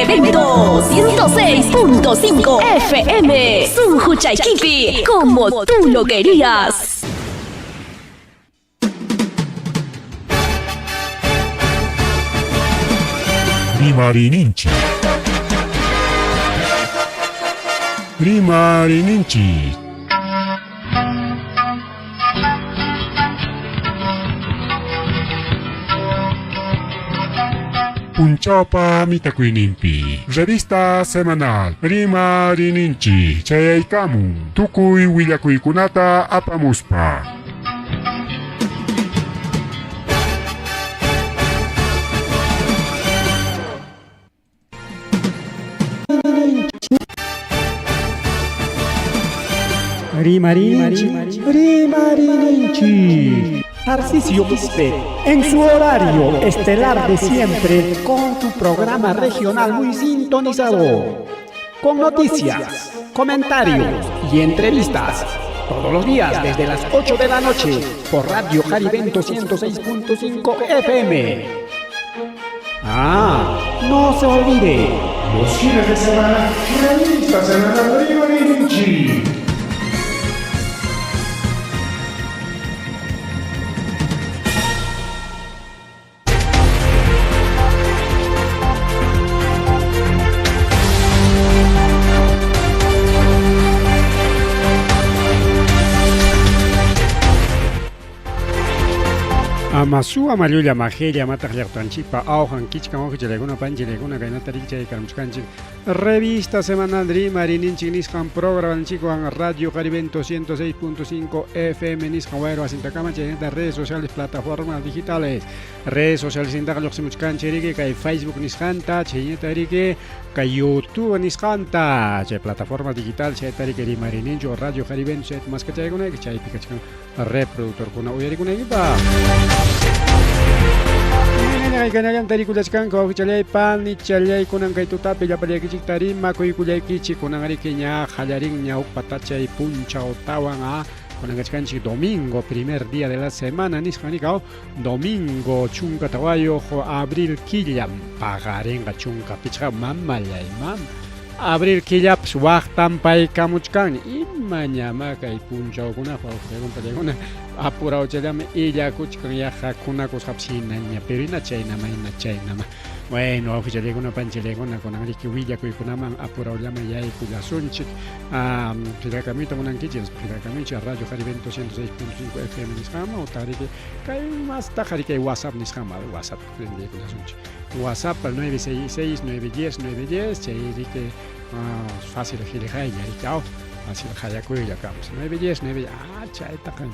Evento 106.5 FM. Sunquchaykipi, como tú lo querías. Rimarininchik. Rimarininchik. Punchawpa mitakuyninpi. Revista semanal Rimarininchik chayaykamun tukuy willakuykunata apamuspa. Rimarininchik, Rimarininchik. Tarcisio Quispe, en su horario estelar de siempre, con tu programa regional muy sintonizado. Con noticias, comentarios y entrevistas. Todos los días desde las 8 de la noche por Radio Jarivento 106.5 FM. Ah, no se olvide. Los fines de semana, revista semanal Rimarininchik. Amasuwa mallulla majella mataq llaqtanchikpa awqan kichkan wawqichallaykuna panchillaykuna kaynata rikchay karamuchkanchik revista semanal Rimarininchik nisqan programanchikwan Radio Jarivento 106.5 FM nisqan wayru wasintakama chaynata redes sociales plataformas digitales redes sociales intaqa lluqsimuchkanchik riki kay Facebook nisqanta chaynata riki kay YouTube nisqanta chay plataforma digital chayta riki Rimarininchik Radio Jarivento chayta maskachaykunayki chaypi kachkan reproductorkuna uyarikunaykipaq. Imaynallam tarikullachkanku wawqichalay panichalay kunan kay tutapi llapallaykichikta rimakuykullaykichik kunan riki ña qallarin ñawpa tachay punchaw tawan a kunan kachkanchik domingo primer día de la semana nisqan rikaw domingo chunka tawayuq abril killam paqarinqa chunka pichqa mamallay mam abril killapas waqtanpaykamuchkanña imañamá kay punchawkunapaq wawqichaykuna apurawchallami illakuchkan yaqa kunakusqapas hinaña pero ina chaynama ina chaynama bueno wawqichallaykuna panchillaykuna kunan riki willakuykunaman apurawllaman yaykullasunchik qillqakamuyta munankichik qillqakamuychik Radio Jarivento 106.5 FM nisqanman utaq riki kay mastaqa riki WhatsApp nisqanman WhatsApp yaykullasunchik WhatsApp al 966 910 910 chay riki fácil qillqaylla riki aw fácil qayakuylla kamos 910 9 ah chaytaqa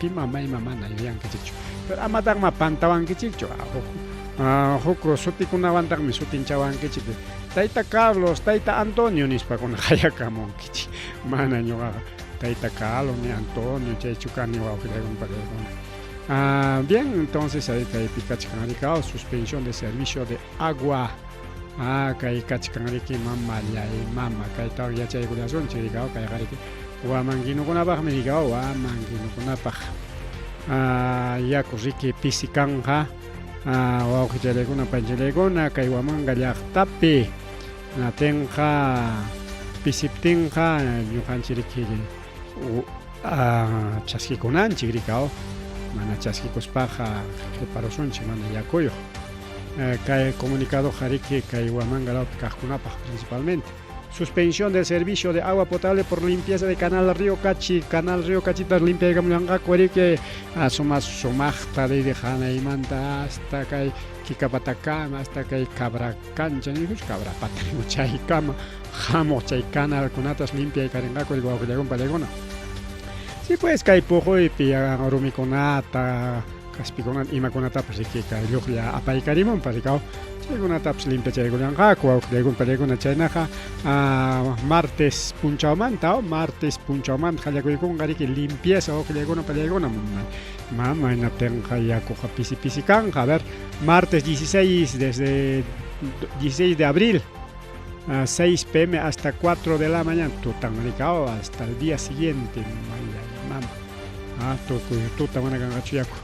pima mayma mana yuyankichikchu pero amataqma pantawankichikchu huk sutikunawantaqmi sutinchawankichik tayta Carlos tayta Antonio nispakuna qayakamunkichik mana ñuqaqa tayta Carlos ni Antonio chaychu kani wawqillaykuna pallaykuna. Bien, entonces ahí kaypi kachkan rikaw suspensión de servicio de agua. Kay kachkan riki mamallay mama kaytawan yachaykullasunchik rikaw kayqa riki wamankinukunapaqmi rikaw wamankinukunapaq yaku riki pisi kanqa wawqichallaykuna panchallaykuna kay Huamanga llaqtapi natinqa pisiptinqa ñuqanchik riki chaskikunanchik rikaw mana chaskikuspaqa qhiparusunchik mana yakuyuq kay comunicadoqa riki kay Huamanga lawpi kaqkunapaq principalmente suspensión del servicio de agua potable por limpieza de canal Río Cachi canal Río Cachita limpiaykamullanqaku riki suma sumaqta riri hanaymanta hasta kay Kikapatakama hasta kay Cabra Cancha nikuch Cabrapata niku chaykama hamuq chay canalkunatas limpiaykarinqaku wawqillaykuna pallaykuna sí pues kay puquypi rumikunata kaspikunata imakunatapas riki kay lluqlla apaykarimunpas rikaw chaykunatapas limpiachaykullanqaku wawqillaykuna pallaykuna chaynaqa martes punchawmanta martes punchawmanta qallakuykunqa riki limpieza wawqillaykuna pallaykuna mama hinaptinqa yakuqa pisi pisi kanqa a ver martes 16 desde 16 de abril a 6 pm hasta 4 de la mañana tutan rikaw hasta el día siguiente mama tukuy tuta mana kanqachu yaku.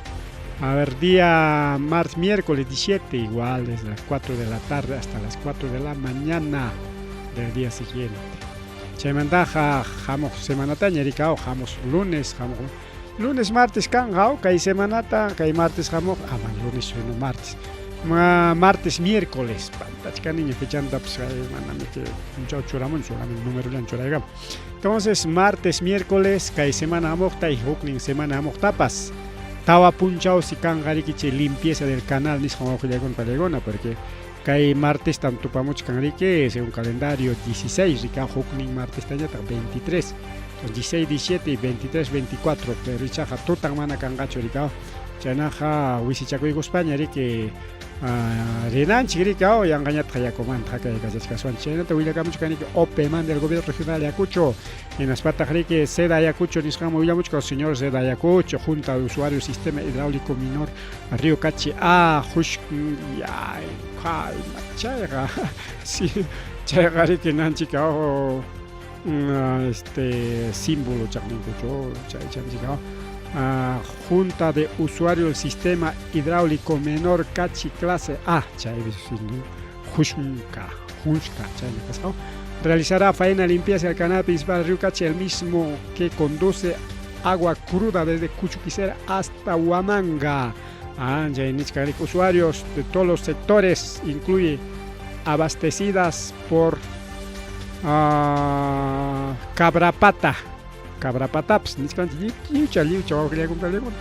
A ver, día martes, miércoles 17, igual desde las 4 de la tarde hasta las 4 de la mañana del día siguiente. Chaymantaqa hamuq semanataña rikao, hamuq lunes, hamuq lunes, martes kanqa, kay semanata, kay martes hamuq, ama lunes, sino martes. Ma, martes, miércoles, pantachkaniña fechantapas, manami punchaw churamun, solamente numerollan churaykam. Entonces, martes, miércoles, kay semana hamuqta y huknin semana hamuqtapas. Tawa punchaw si kanqa riki chay limpieza del canal nisqan wawqillaykuna pallaykuna, porque kay martestam tupamuchkan riki, según calendario 16, rika huknin martestañataq 23. Entonces, 16, 17 y 23, 24, pero ichaqa tutan mana kanqachu rika. Chaynaqa wisichakuykuspaña riki rinanchik rika, yanqañataq yakumanta kay kachachkaswanchik. Chaynata willakamuchkan riki OPEMAN del Gobierno Regional de Ayacucho. Hinaspataq riki Seda Ayacucho nisqanman willamuchkan señor Seda Ayacucho, Junta de Usuarios Sistema Hidráulico Minor Río Cachi A, Jush, ya, chayqa, sí, chayqa riki nanchik este símbolo chaqninkuchu chay chanchik Junta de Usuario del Sistema Hidráulico Menor Cachi Clase A, chay Jushka, Jushka, chayna kasqa. Realizará faena limpieza del canal principal Río Cachi, el mismo que conduce agua cruda desde Cuchuquicera hasta Huamanga. Usuarios de todos los sectores, incluye abastecidas por Cabrapata. Cabrapatapas, nichkanchik lliwcha lliwcha wawqillaykuna pallaykuna.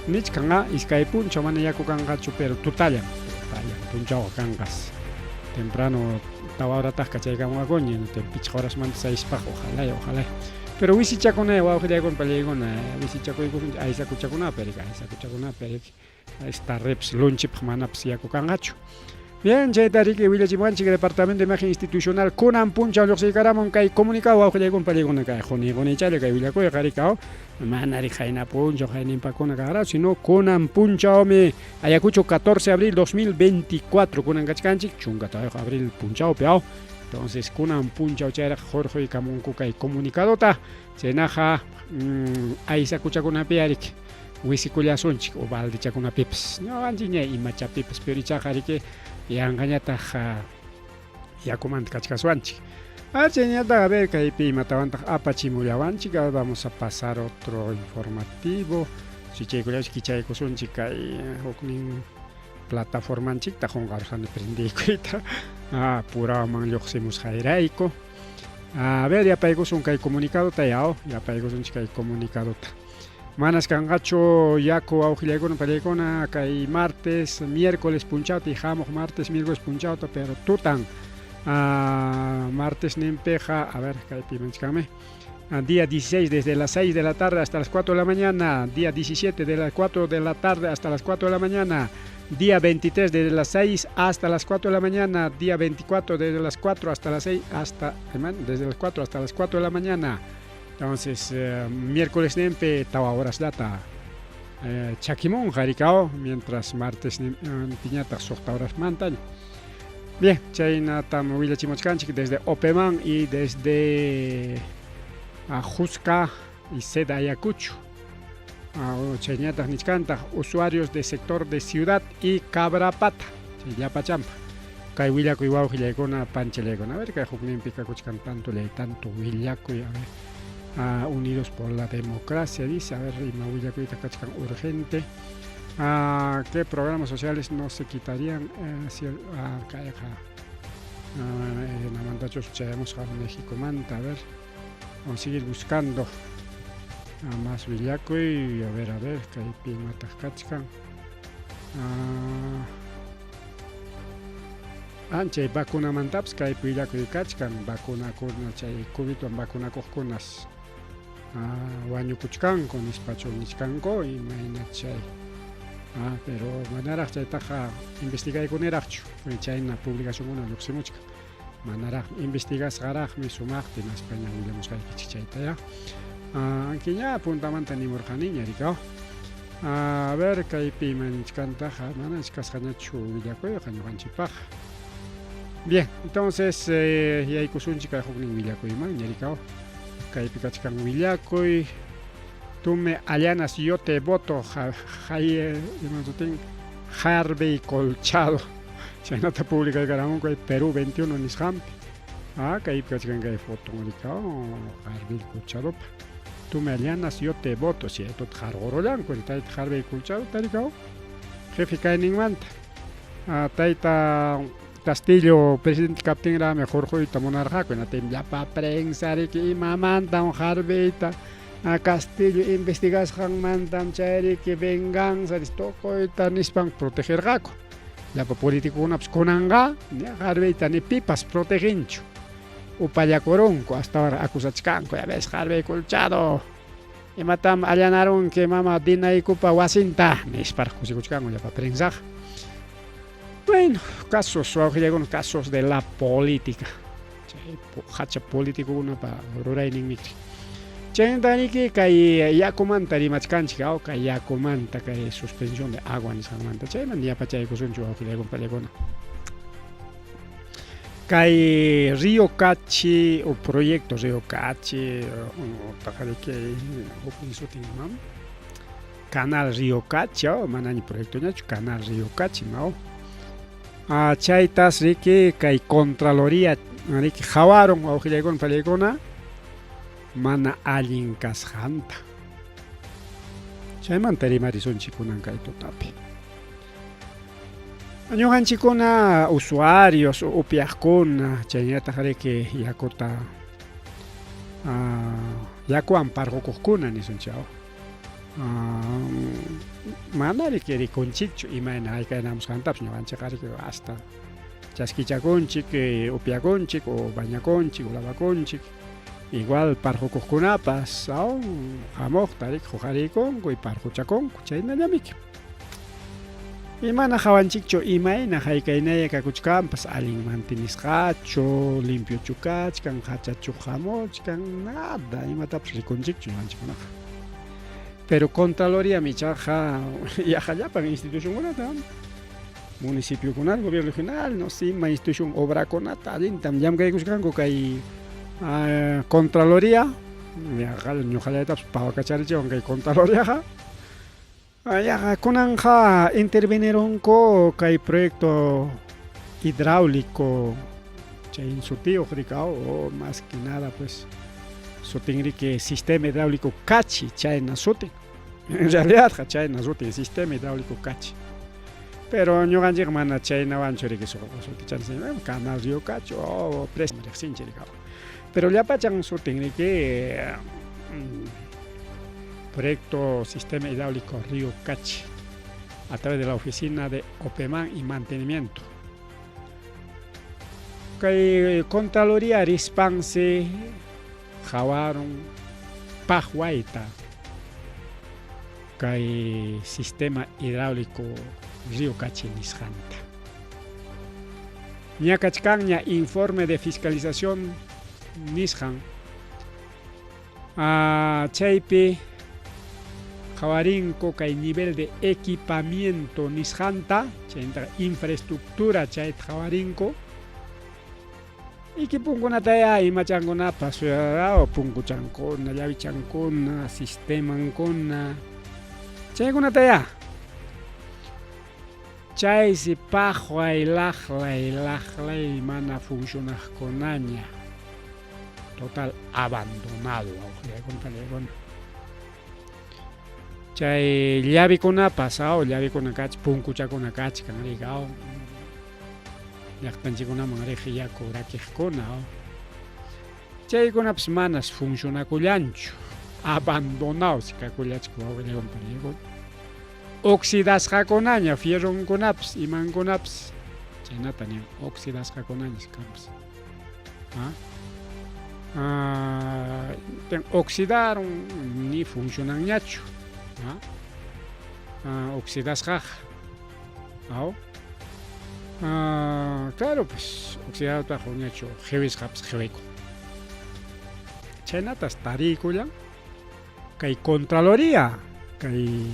Nichkan iskay punchaw mana yaku kanqachu, pero tutallam, tutallam punchawqa kanqas. Temprano tawa horataq kachaykamunqakuña, pichqa horasmanta seispaq, ojalá, ojalá. Pero wisichakunay wawqillaykuna pallaykuna, wisichakuykusun aysakuchakunapi riki, aysakuchakunapi riki. Esta reps lunchipaq manapas yaku kanqachu. Bien, chayta riki willachimuwanchik Departamento de Imagen Institucional kunan punchaw lluqsiykaramun kay comunicado wawqillaykuna pallaykuna kay quni qunichalla kay willakuyqa rikaw mana ri qayna punchaw qayninpakuna kaqrachu, sino kunan punchawmi Ayacucho 14 de abril 2024 kunan kachkanchik 14 abril punchawpi aw. Entonces kunan punchaw chayraq hurquykamunku kay comunicadota chaynaqa aysakuchakunapi arik wisikullasunchik o baldechakunapipas ñuqanchikña imachapipas, pero ichaqa riki yanqañataq yakumanta kachkaswanchik. Chayñataq a ver kaypi imatawantaq apachimullawanchik. A ver, vamos a pasar otro informativo. Sichaykullawanchik kichaykusunchik kay huknin plataformanchikta qunqarusani prendiykuyta. Puraman lluqsimusqayrayku. A ver, yapaykusun kay comunicadota yaw, yapaykusunchik kay comunicadota. Manas kanqachu yaku wawqillaykuna pallaykuna kay martes, miércoles punchawta y hamuq martes, miércoles punchawta, pero tutan. Martes ninpiqa, a ver, kaypi manchkanmi. Día 16 desde las 6 de la tarde hasta las 4 de la mañana, día 17 de las 4 de la tarde hasta las 4 de la mañana, día 23 desde las 6 hasta las 4 de la mañana, día 24 desde las 4 hasta las 6, hasta, desde las 4 hasta las 4 de la mañana. Entonces, miércoles nempe tawa horas lata chakimunqa rikao, mientras martes piñataq suqta horas mantaña. Bien, chaynatam willachimuchkanchik desde Opeman y desde Jusca y Seda Ayacucho. Chayñataq nichkantaq usuarios de sector de Ciudad y Cabrapata, chay llapachampa. Kay willakuy wawqillaykuna panchallaykuna. A ver, kay hukninpi kakuchkan tanto lay tanto willakuy, a ver. Unidos por la Democracia, dice, a ver, ima willakuyta kachkan urgente. ¿Qué programas sociales no se quitarían? Si kayqa namantachus chayamusqa México manta, a ver, vamos a seguir buscando más willakuy, a ver, kaypi imataq kachkan. Chay vacunamantapas kaypi willakuy kachkan, vacunakuna chay COVIDwan vacunakuqkunas wañukuchkanku nispachu nichkanku imayna chay. Pero manaraq chaytaqa investigaykuniraqchu, chayna publicacionkuna lluqsimuchkan. Manaraq investigasqaraqmi sumaqta hinaspaña willamusqaykichik chayta ya. Ankiña puntamanta nimurqaniña rikaw. A ver kaypi ima nichkantaqa mana kasqañachu willakuyqa ñuqanchikpaq. Bien, entonces yaykusunchik kay huknin willakuyman ña rikaw. Kaypi kachkan willakuy. Tú me allanas, yo te voto, Harvey Colchado. Chaynata publicaykaramunku kay Perú 21 nisqanpi. Ah, kaypi kachkan kay foton Harvey Colchadopa. Tú me allanas, yo te voto. Cierto, qarqurullanku tayta Harvey Colchado tarikaw. Jefe kayninmanta. Ah, tayta Castillo presidente kaptinraqmi hurquyta munarqaku, hinaptinmi llapa prensa riki imamantam Harveyta Castillo investigasqanmantam chayriki venganza tukuyta nispan protegerqaku. Llapa politicokunapas kunanqa Harveyta ni pipas protegenchu. Upallakurunku hasta ahora acusachkanku, ya ves Harvey Colchado, imatam allanarunki mama Dinaykupa wasinta nisparaq kusikuchkanku llapa prensaqa. Bueno, casos, wawqillaykuna, casos de la política. Chay hacha politicokunapa rurayninmikri. Chaymantariki kay yakumanta rimachkanchik, aw kay yakumanta, kay suspensión de agua nisqanmanta. Chaymanta yapachaykusunchik wawqillaykuna, pallaykuna. Kay Río Cachi o proyecto Río Cachi utaq huknin sutin imam Canal Río Cachi, aw manaña proyectoñachu, Canal Río Cachi, aw. Chaytas riki kay Contraloría riki qhawarun wawqillaykuna, pallaykuna, mana allin kasqanta. Chaymanta rimarisunchik kunan kay tutapi. Ñuqanchikkuna usuarios upyaqkuna chaynallataq riki yakuta yakuwan parqukuqkuna nisunchik aw. Mana riki rikunchikchu imayna hayk'aynamusqantapas ñuqanchikqa riki hasta chaskichakunchik, upyakunchik o bañakunchik o lavakunchik. Igual parqukuqkunapas aw hamuqta riki huqariykunku y parquchakunku chaynallamiki. Y mana qhawanchikchu imayna haykaynaya kakuchkanpas, allin mantenisqachu, limpiochu kachkan, hachachu hamuchkan, nada, imatapas rikunchikchu ñuqanchikkunaqa. Pero Contraloríam ichaqa yaqa llapan institucionkunata, municipiokunata, gobierno regional, no sé, ima institución obrakunata allintam llamkaykuchkanku kay Contraloría, yaqa ñuqallaytapas pawakacharichiwan kay Contraloriaqa. Yaqa kunanqa intervenirunku kay proyecto hidráulico chay sutiyuq rikaw o más que nada pues sutin riki sistema hidráulico Cachi chayna sutin. En realidadqa chayna sutin sistema hidráulico Cachi. Pero ñuqanchikqa mana chaynawanchu riki sutichanchik Canal Río Cachi o presa riqsinchik rikaw. Pero llapachan sutin riki Proyecto Sistema Hidráulico Río Cachi a través de la oficina de OPEMAN y mantenimiento. Kay Contraloría rispansi qhawarun paqwayta kay Sistema Hidráulico Río Cachi nisqanta. Ña kachkanña informe de fiscalización nisqan. Chaypi qhawarinku kay nivel de equipamiento nisqanta, chaymantaqa infraestructura chayta qhawarinku. Equiponkunataya imachankunapas, punkuchankuna, llavichankuna, sistemankuna, chaykunataya. Chaysi paqway laqlay laqlay mana funcionaqkunaña. Total abandonado wawqillaykuna pallaykuna. Chay llavikunapas aw llavikuna kach punkuchakuna kachkan riki aw llaqtanchikkunaman riq yaku rakiqkuna aw chaykunapas manas funcionakullanchu abandonados kakullachka wawqillaykuna pallaykuna. Oxidasqakunaña fierronkunapas imankunapas chaynata nin oxidasqakunañas kanpas. Oxidaron ni funcionanñachu. Oxidasqaqa. Aw. Claro, pues oxidadutaqa ñachu qiwisqapas qiwikun. Chhaynatas tariykullan kay Contraloría, kay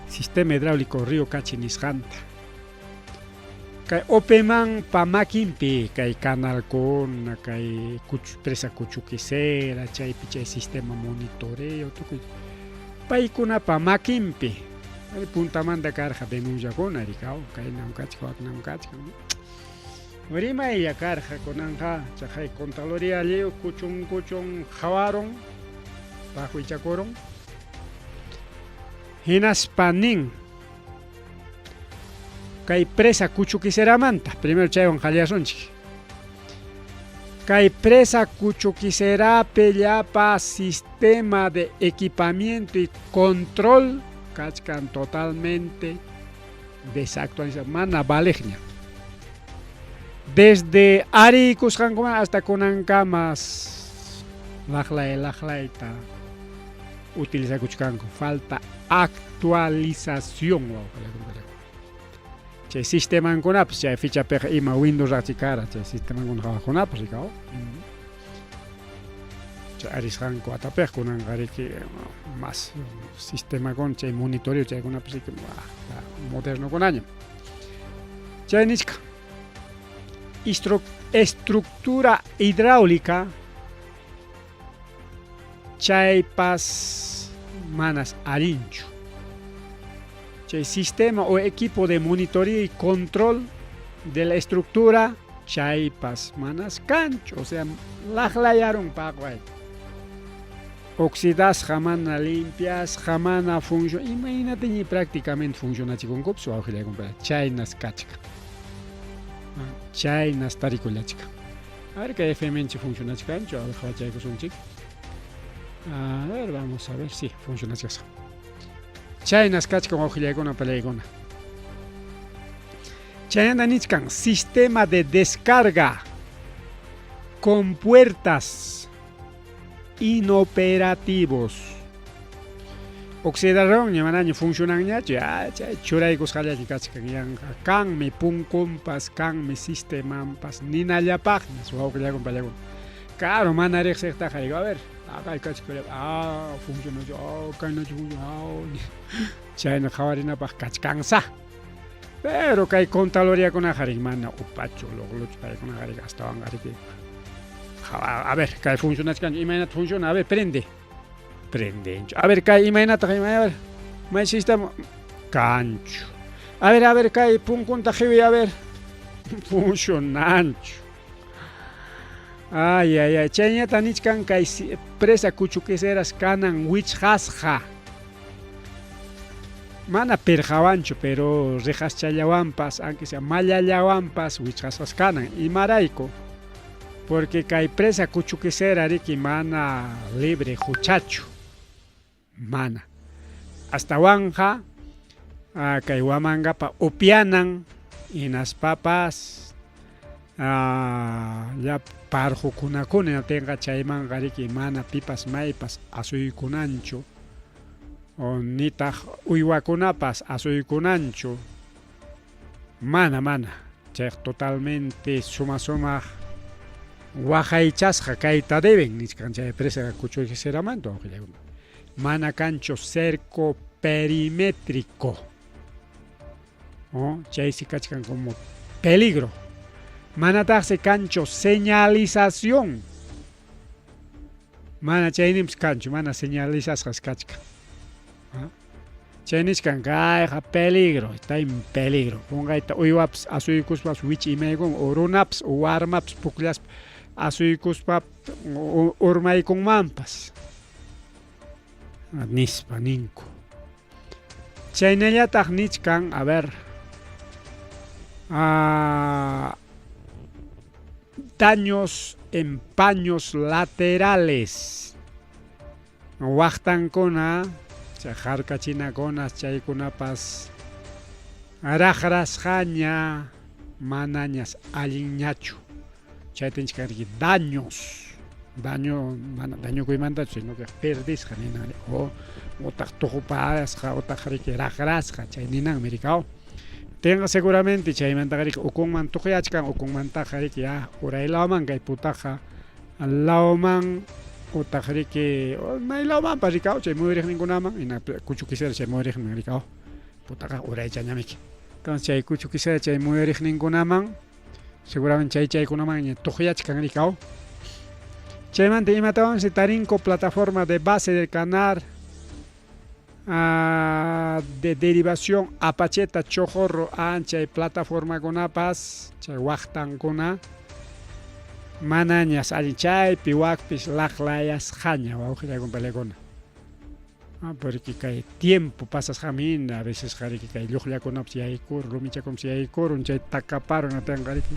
Sistema Hidráulico Río Cachi nisqanta. Kay OPEMANpa makinpi kay canalkuna, kay presa Cuchuquicera, chaypi chay sistema monitoreo tukuy. Paykunapa makinpi puntamanta karqa denunciakuna rikaw kaynam kachkan waknam kachkan rimaylla karqa kunanqa chaqay Contraloría lliw kuchun kuchun qhawarun paqwichakurun hinaspa nin kay presa Kuchuquiseramanta primero chaywan qallasunchik kay presa Kuchuquiserapi llapa sistema de equipamiento y control kachkan totalmente desactualizado mana valeqña desde ariykusqankuman hasta kunankamas laqlay laqlayta utilizakuchkanku falta actualización chay sistemankunapas chay fichapiqa ima Windows raqchi kara chay sistemankuna qhawaqkunapas rikaw chay arisqanku atapiq kunanqa riki mas sistemakuna chay monitoreo chaykunapas riki modernokunaña chay nichka estructura hidráulica chaypas manas allinchu chay sistema o equipo de monitoreo y control de la estructura chaypas manas kanchu o sea laqlayarun paqway oxidasqa mana limpiasqa mana funcion imaynataña prácticamente funcionachikunkupas wawqillaykunpa chaynas kachkan chaynas tarikullachkan a ver kay FM funcionachkanchu a ver qhawachaykusunchik a ver vamos a ver si funcionachkasqa chaynas kachkan wawqillaykuna palaykuna chaynata nichkan sistema de descarga con puertas inoperativos oxidarunña manaña funcionanñachu ya chay churaykusqallaña kachkan yanqa kanmi punkunpas kanmi sistemanpas ninallapaqña wawqillaykuna palaykuna claro mana riqsiqtaqa a ver kay kachkan ah funcionachu ah kaynachu ah chayna qhawarinapaq kachkansa pero kay contraloriakunaqa riki mana upachu luqluchu paykunaqa riki astawanqa riki a ver kay funcionachkanchu imaynata funciona a ver prende prendenchu a ver kay imaynataq ima a ver may sistema kanchu a ver kay punkunta qiwi a ver funcionanchu ay ay ay chayñata nichkan kay presa Kuchuquiseras kanan wichqasqa mana pirqawanchu pero riqaschallawanpas aunque sea mallallawanpas wichqasqas kanan imarayku porque kay presa Kuchuquisera riki mana libre huchachu mana astawanqa kay Huamangapa upianan hinaspapas llapa parqukunakuna hinaptinqa chaymanqa riki mana pipas maypas asuykunanchu o nitaq uywakunapas asuykunanchu mana mana chayqa totalmente suma sumaq waqaychasqa kayta deben nichkan chay presa Kuchuquiseramanta wawqillaykuna mana kanchu cerco perimétrico chaysi kachkan como peligro manataqsi kanchu señalización mana chayninpas kanchu mana señalizasqas kachkan chay nichkan kayqa peligro está en peligro qunqayta uywapas asuykuspas wichi imaykun o runapas o warmapas pukllaspa asuykuspa urmaykunmanpas nispa ninku chaynallataq nichkan a ver daños en paños laterales waqtankuna chay harkachinakuna chaykunapas raqrasqaña manañas allinñachu chayta nichkan riki daños daño mana dañokuymantachu sino que perdisqa ninan o utaq tuqupasqa utaq riki raqrasqa chay ninanmi rikaw tinqa seguramente chaymantaqa riki ukunman tuqyachkan ukunmantaqa riki ya uray lawman kay putaqa lawman utaq riki may lawmanpas rikaw chay muyuriqninkunaman hina Kuchuquisera chay muyuriqnin rikaw putaqa uraychañamiki entonces chay Kuchuquisera chay muyuriqninkunaman seguramente chay chaykunamanña tuqyachkan rikaw chaymanta imatawansi tarinku plataforma de base del canal. De derivación Apacheta Chocorro chay plataformakunapas chay waqtankuna manañas allin chaypi wakpis laqlayasqaña wawqillaykuna palaykuna. Porque kay tiempo pasasqanmi hina a veces qariki kay lluqllakunapas yaykurun rumichakunapas yaykurun chay takaparun atinqa riki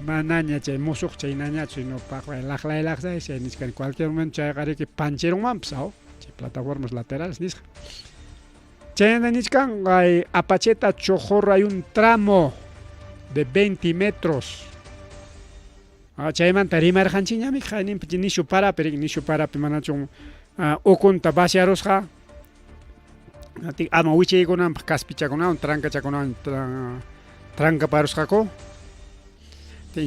manaña chay musuq chaynañachu sino paqway laqlay laqlay chay nichkani cualquier momento chayqa riki panchirunmanpas aw chay plataformas laterales nisqa. Chayna nichkan kay Apacheta Chocorro hay un tramo de 20 metros. Chaymanta rimarqanchikñami qayninpi nishu parapi riki nishu parapi manachum ukunta vaciarusqa ama wichaykunanpaq kaspichakunawan trancachakunawan trancaparusqaku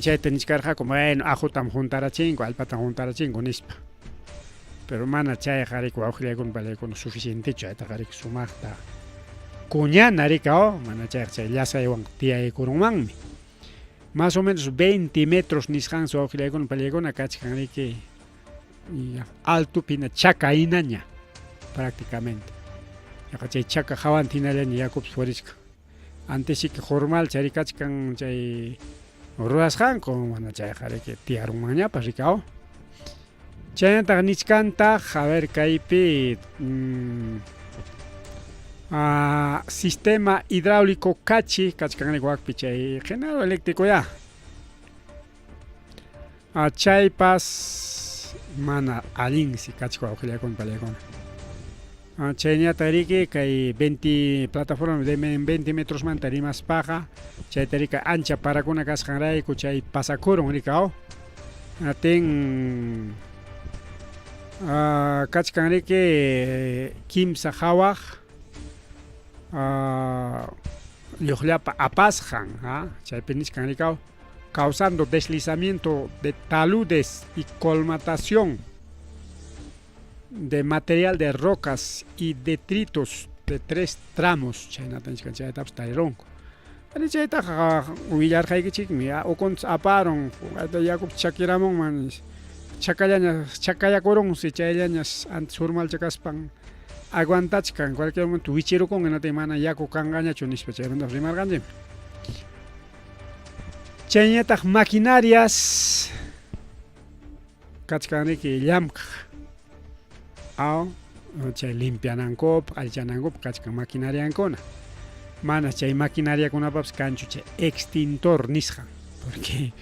chayta nichkarqaku bueno aqutam juntarachinku allpatam juntarachinku nispa pero mana chayqa riki wawqillaykuna palaykuna suficientechu chaytaqa riki sumaqta kuñana riki mana chayqa chay llasaywan tiyaykurunmanmi. Más o menos 20 metros nisqansi wawqillaykuna palaykuna kachkan riki altopina chaka hinaña prácticamente. Yaqa chay chaka hawanta hinallaña yakupas purichkan. Antes sí que formal chay kachkan chay rurasqanku mana chayqa riki tiyarunmanñapas riki aw. Chaynataq nichkantaq a ver kaypi sistema hidráulico Cachi kachkan riki wakpi chay generador eléctrico ya. Chaypas mana allinsi kachkan wawqillaykuna palaykuna. Chayñataq riki kay 20 plataforma de 20 metrosmanta rimaspaqa chayta riki ancha parakuna kasqanrayku chay pasakurun riki aw. Atin kachkan riki kimsa hawaq lluqllapa apasqan chaypi nichkan riki aw causando deslizamiento de taludes y colmatación de material de rocas y detritos de 3 tramos chaynata nichkan chaytapas tarirunku. Ari chaytaqa willarqaykichikmi ukuntas aparun yakupas chakiramunman chakallaña chakayakurunsi chayllañas antes urmalcha kaspan aguantachkan cualquier momento wichirukun hinaptin mana yaku kanqañachu nispa chaymantapas rimarqanchikmi. Chayñataq maquinarias kachkan riki llamkaq aw chay limpianankupaq allichanankupaq kachkan maquinariankuna. Mana chay maquinariakunapapas kanchu chay extintor nisqan porque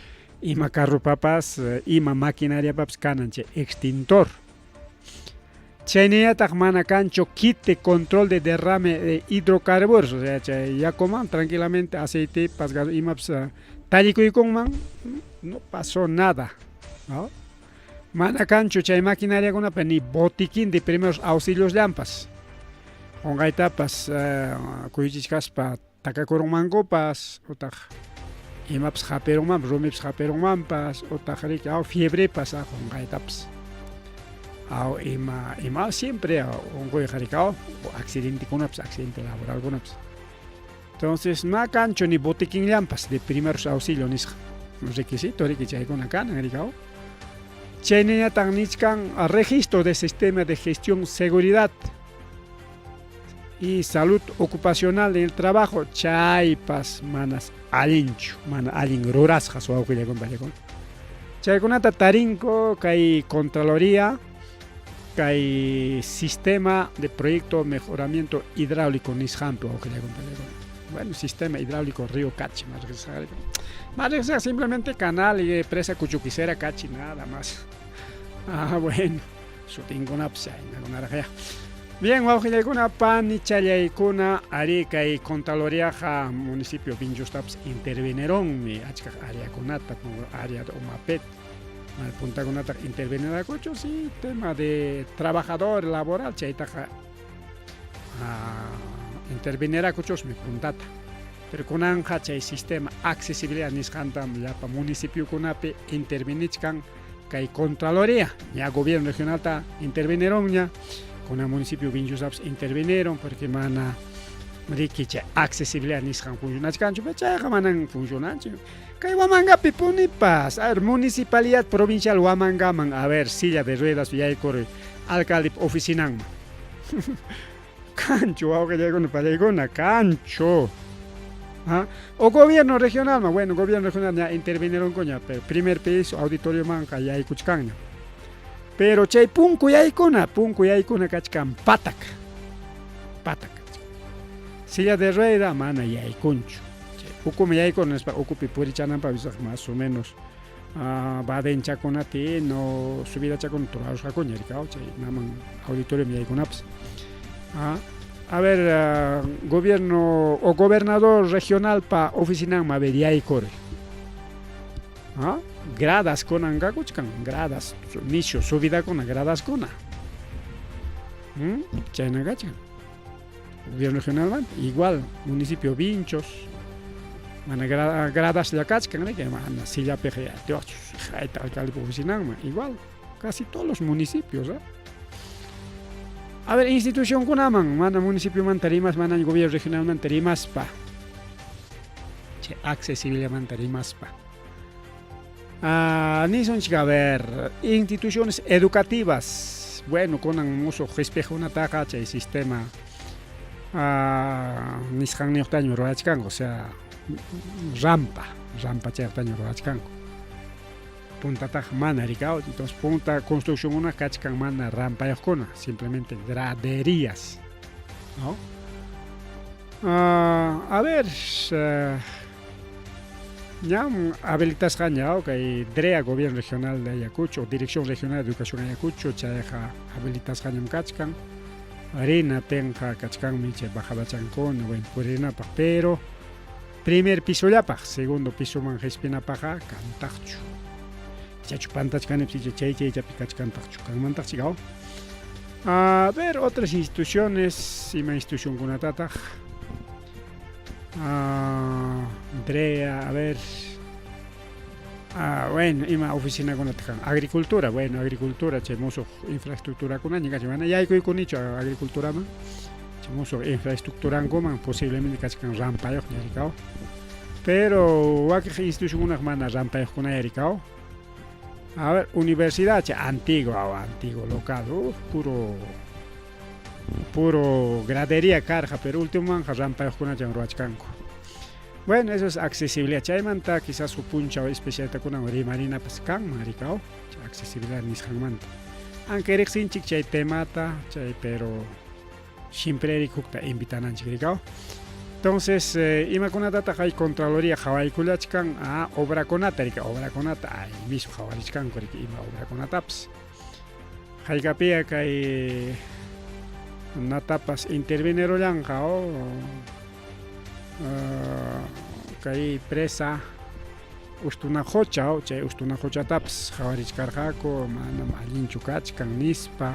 ima carropapas ima maquinariapapas kanan chay extintor. Chaynallataq mana kanchu kit de control de derrame de hidrocarburos, o sea chay yakuman tranquilamente aceitepas imapas tallikuykunman no pasó nada, ¿no? Mana kanchu chay maquinariakunapa ni botiquín de primeros auxilios llampas. Qunqaytapas kuyuchichkaspa takakurunmankupas utaq imapas hapirunmanpas rumipas hapirunmanpas utaq riki aw fiebrepas qunqaytapas. Aw ima ima siempre unquyqa riki aw accidentekunapas accidente laboralkunapas. Entonces ma kanchu ni botiquinllampas de primeros auxilios nisqa. Requisito riki chaykuna kanan riki aw. Chaynañataq nichkan registro de sistema de gestión seguridad y salud ocupacional en el trabajo chaypas manas allinchu mana allin rurasqas wawqillaykuna palaykuna. Chaykunata tarinku kay Contraloría kay sistema de proyecto mejoramiento hidráulico nisqanpi wawqillaykuna palaykuna. Bueno, sistema hidráulico Río Cachi, más riqsisqa simplemente canal y presa Cuchuquicera Cachi, nada más. Bueno, sutinkunapas chaynakunaraq ya. Bien, wawqillaykuna panichallaykuna ari kay Contraloriaqa municipio Vinchustapas intervinieronmi achka áreakunata área de Umapet puntakunataq intervenirakuchu sí tema de trabajador laboral chaytaqa intervenirakuchusmi puntata. Pero kunanqa chay sistema accesibilidad nisqantam llapa municipiokunapi intervinichkan kay Contraloría ña gobierno regionalta intervinieronña kunan municipio Vinchustapas intervinieron porque mana riki chay accesibilidad nisqan funcionachkanchu pero chayqa manan funcionanchu. Kay Huamangapi punipas a ver municipalidad provincial Huamangaman a ver silla de ruedas yaykur alcalde oficinanman. Kanchu wawqillaykuna pallaykuna, kanchu. ¿Ah? O gobierno regionalman, bueno, gobierno regional ña intervinirunkuña, pero primer piso auditoriomanqa yaykuchkanña. Pero chay punku yaykuna, punku yaykuna kachkan patak. Patak. Silla de rueda mana yaykunchu. Chay ukumi yaykuna nispa ukupi purichananpaq más o menos badenchakunati no subidachakuna turarusqakuña rikaw chay naman auditorio yaykunapas. A ver, gobierno o gobernador regionalpa oficinanman a ver yaykuri. Gradas kunan kakuchkan, gradas, nishu subidakuna, gradaskuna. Chayna kachkan. Gobierno regionalmanta, igual municipio Vinchos, mana gradaslla kachkan, riki, mana sillapiqa atiwaqchu hayta alcaldepa oficinanman, igual, casi todos los municipios, ¿eh? A ver, institucionkunaman, mana municipiomanta rimaspa, mana gobierno regionalmanta rimaspa, chay accesibilidadmanta rimaspa. Nisunchik, a ver, instituciones educativas, bueno, kunan musuq qispiqkunataqa chay sistema nisqanniyuqtaña ruwachkanku, o sea, rampa, rampa chayuqtaña ruwachkanku. Puntataq mana rikaw, entonces punta construccionkuna kachkan mana rampayuqkuna, simplemente graderías, ¿no? A ver, ñam habilitasqaña kay DREA, Gobierno Regional de Ayacucho, Dirección Regional de Educación Ayacucho, chayqa habilitasqañam kachkan. Rina tinqa kachkanmi chay bajadachankuna, bueno, purinapaq, pero primer pisollapaq, segundo pisoman qispinapaqqa kantaqchu. Chachu pantachkani chay chayllapi kachkantaqchu, kanmantaqchik. A ver, otras instituciones, ima institucionkunatataq. DREA, a ver. Bueno, ima oficinakunataq kan. Agricultura, bueno, agricultura, chay musuq infraestructurakunaña kachkan. Mana yaykuykunichu agriculturaman. Chay musuq infraestructurankuman posiblemente kachkan rampayuqña rikaw. Pero wakiq institucionkunaq mana rampayuqkunaya rikaw. A ver, universidad, chay antigua, antiguo local, puro puro gradería karqa, pero últimomanqa rampayuqkunachan ruwachkanku. Bueno, eso es accesibilidad. Chaymanta quizás huk punchaw especialitakunan rimarinapas kanman rikaw, chay accesibilidad nisqanmanta. Aunque riqsinchik chay temata, chay pero siempre hukta invitananchik rikaw. Entonces, imakunatataq hay Contraloría qhawaykullachkan? Obrakunata rika, obrakunata ay mismo qhawarichkanku rika ima obrakunatapas. Haykapia kay natapas intervenirullanqa kay presa Ustunaqucha, chay Ustunaquchatapas qhawarichkarqaku, manam allinchu kachkan nispa.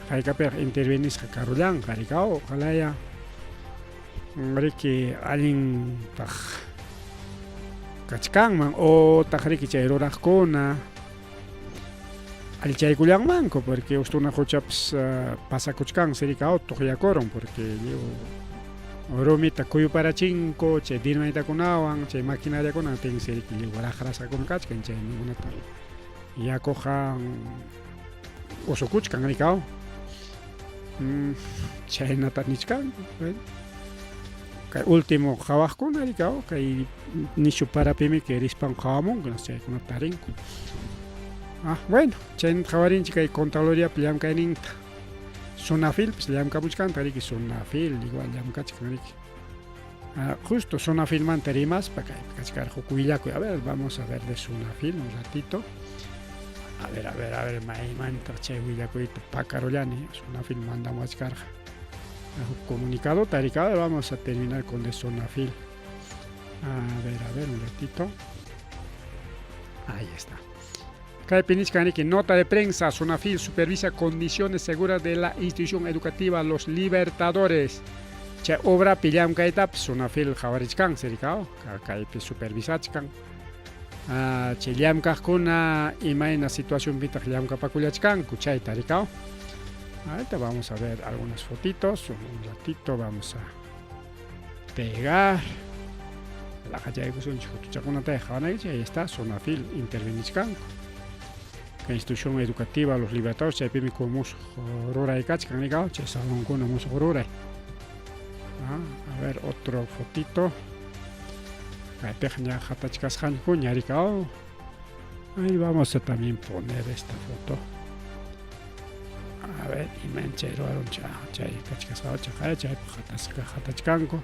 Haykapiqa intervenisqa karullanqa rikaw, ojalaya riki allintaq kachkanman otaq riki chay ruraqkuna allichaykullanmanku, porque Ustunaquchapas pasakuchkansi rikaw, tuqyakurun, porque lliw rumita kuyuparachinku chay dinamitakunawan, chay maquinariakuna tinsi riki lliw raqrasqakuna kachkan, chay ningunata yakuqa usukuchkan rikaw. Chaynata nichkanku, bueno. Kay último qhawaqkuna rikaw, kay nishu parapimi kay rispan qhawamunku, chaykunata tarinku. Bueno, chaynata qhawarinchik kay Contraloriapi llamkayninta. Sunafilpis llamkamuchkanta riki, Sunafil igual llamkachkan riki. Justo Sunafilmanta rimaspa kaypi kachkarqa huk willakuy. A ver, vamos a ver de Sunafil un ratito. A ver, a ver, a ver, maymantaq chay willakuyta pakarullani, Sunafil mandamuwachkarqa. Huk comunicado tarikado, vamos a terminar con de Sunafil. A ver, un ratito. Ahí está. Kaypi nichkan riki, nota de prensa, Sunafil supervisa condiciones seguras de la institución educativa Los Libertadores. Chay obrapi llamkaytapas Sunafil qhawarichkansi rikaw, kaypi supervisachkan. Chay llamkaqkuna imayna situacionpitaq llamkapakullachkanku chayta rikaw. Ahorita vamos a ver algunas fotitos, un ratito vamos a pegar. Laqachaykusunchik fotochakunata qhawanaykichik, ahí está, Sunafil intervenichkanku. Kay institución educativa Los Libertadores chaypimi musuq ruray kachkan rikaw chay salonkuna musuq ruray. Ah, a ver otro fotito. Kaypiqa ña hatachkasqankuña rikaw. Ahí vamos a también poner esta foto. A ver, iman chay ruwarun chay kachkasqa chaqay chaypi hatasqa hatachkanku.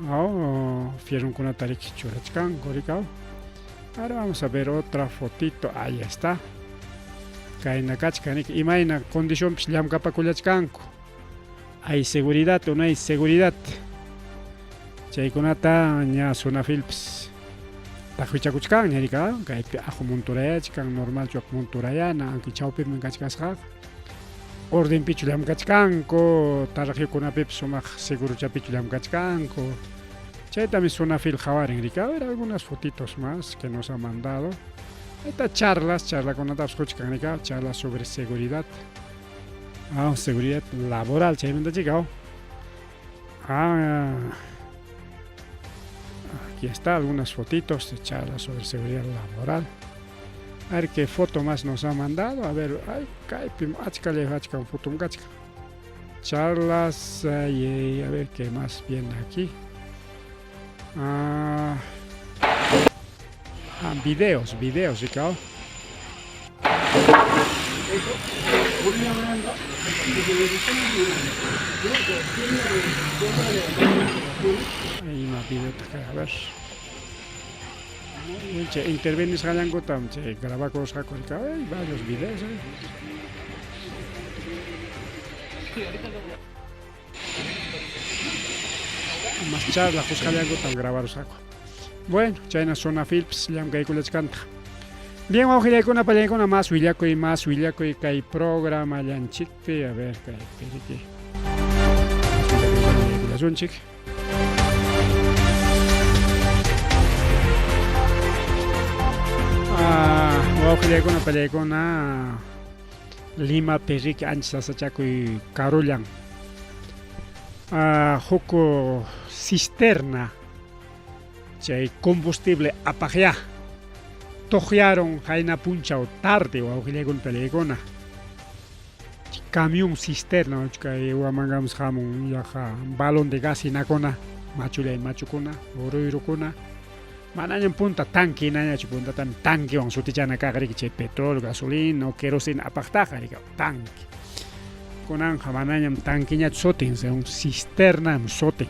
Oh, fierronkunata riki churachkanku rikaw. Ahora vamos a ver otra fotito. Ahí está. Kayna kachkan riki imayna condicionpis llamkapakullachkanku. Hay seguridad o no hay seguridad. Chaykunata ña Sunafilpis taqwichakuchkanña rika kaypi aqu munturayachkan normalchu aqu munturayana aunque chawpiman kachkasqaqa ordenpichu llamkachkanku taraqyukunapipis sumaq segurochapichu llamkachkanku chaytami Sunafil qhawarin rika. A ver algunas fotitos más que nos ha mandado. Esta charlas, charlakunatapas quchkan rika, charlas sobre seguridad. Ah, seguridad laboral chaymanta chika. Ah, aquí está algunas fotitos de charlas sobre seguridad laboral. A ver qué foto más nos ha mandado. A ver, ay, kaypim achka achka foto kachka. Charlas, ay, a ver qué más viene aquí. Ah, ah, videos, videos, Ricardo. Hay más video a ver. Che, intervenis qallankutam chay grabakusqaku hay varios videos. ¿Eh? Más charla qusqallankutam grabarusqaku. Bueno, chayna Sunafilpis llamkaykullachkantaq. Bien, wawqillaykuna pallaykuna más willakuy kay programa llanchikpi, a ver kay piriki. Más. Ah, wawqillaykuna pallaykuna Lima perriki ancha sasachakuy karullan. Ah, huk cisterna chay combustible apaqya tuqyaron qayna punchaw tarde wawqillaykuna pallaykuna. Camión cisterna kay Huamangamus hamun yaqa balón de gas hinakuna machullay machukuna uruyrukuna manañam punta tanque hinañachu puntatami tanquewan sutichana kaq riki chay petróleo, gasolina o queroseno apaqtaqa riki tanque. Kunanqa manañam tanqueñachu sutin, según cisterna sutin.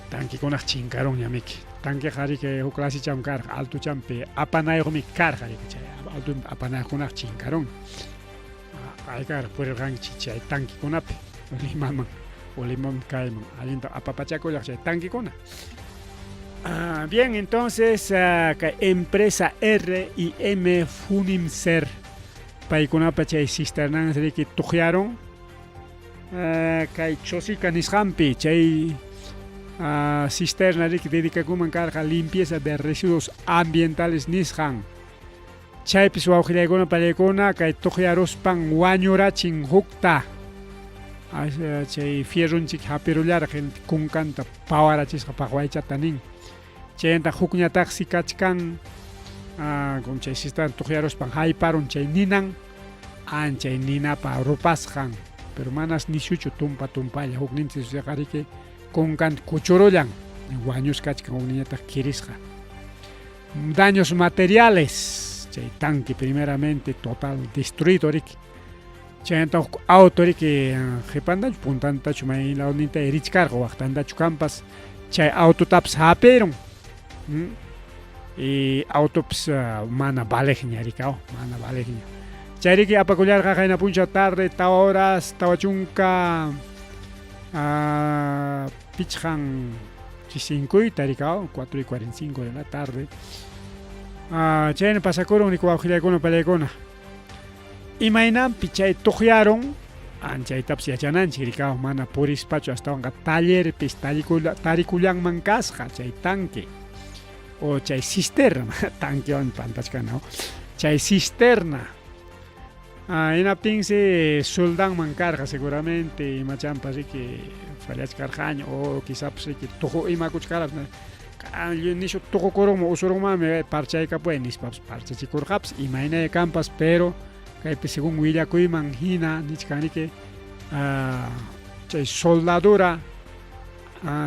Tanquekunaq chinkarunña miki. Tanqueqa riki huk clasicham karqa altuchampi apanayuqmi karqa riki chay altupi apanayuqkunaqa chinkarun. Aykara purirqanki chay tanquekunapi Limaman o Limaman kayman allinta apapachakullaq chay tanquekuna. Ah, bien, entonces kay empresa R y M Funimser paykunapa chay cisternan riki tuqyaron kay Chosica nisqanpi chay cisterna riki dedicakuman karqa limpieza de residuos ambientales nisqan. Chaypis wawqillaykuna pallaykuna kay tuqyaruspan wañurachin hukta. Chay fierronchik hapirullarqa kunkanta pawarachisqa paqwaychata nin. Chayanta hukñataqsi kachkan con chay cisterna tuqyaruspan hayparun chay ninan anchay ninapa rupasqan pero manas nishuchu tumpa tumpalla hukninchik riki kunkanta kuchurullan wañusqa kachkan hukniñataq kirisqa. Daños materiales chay tanque primeramente total destruido riki. Chayanta huk auto riki qipantachu puntantachu may lawninta richkarqa waqtantachu kampas chay autotapas hapirun. Y autopis mana valeqña rikaw, mana valeqña. Chay riki apakullarqa qayna punchaw tarde tawa horas tawa chunka pichqan chisinkuyta rikaw 4:45 de la tarde. Chayna pasakurun riki wawqillaykuna pallaykuna. Imaynanpi chay tuqyaron anchaytapas yachananchik rikaw mana purispachu astawanqa tallerpis tarikullanman kasqa chay tanque o chay cisterna tanquewan pantachkana chay cisterna. Hinaptinsi suldanman karqa seguramente imachampas riki fallachkarqaña o quizás riki tuqu imakuchkarqa Nishu tuqukurunman usurunmanmi parchaykapuway nispapas parchachikurqapas imaynaya kanpas pero kaypi según willakuyman hina nichkanriki chay soldadura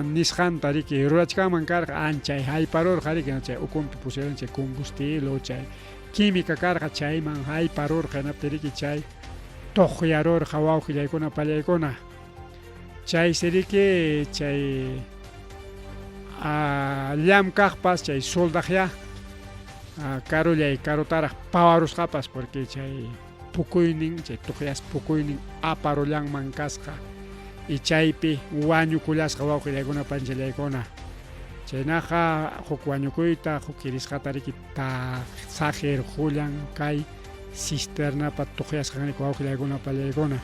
nisqanta riki rurachkanman karqa anchay hayparurqa riki chay ukunpi pusieron chay combustible o chay química karqa chayman hayparurqa hinaptin riki chay tuqyarurqa wawqillaykuna pallaykuna. Chaysi riki chay llamkaqpas chay soldaqyá karullay karutaraq pawarusqapas porque chay pukuynin chay tuqyas pukuynin aparullanman kasqa y chaypi wañukullasqa wawqillaykuna panchallaykuna chaynaqa huk wañukuyta huk kirisqata riki saqirqullan kay cisternapa tuqyasqan riki wawqillaykuna pallaykuna.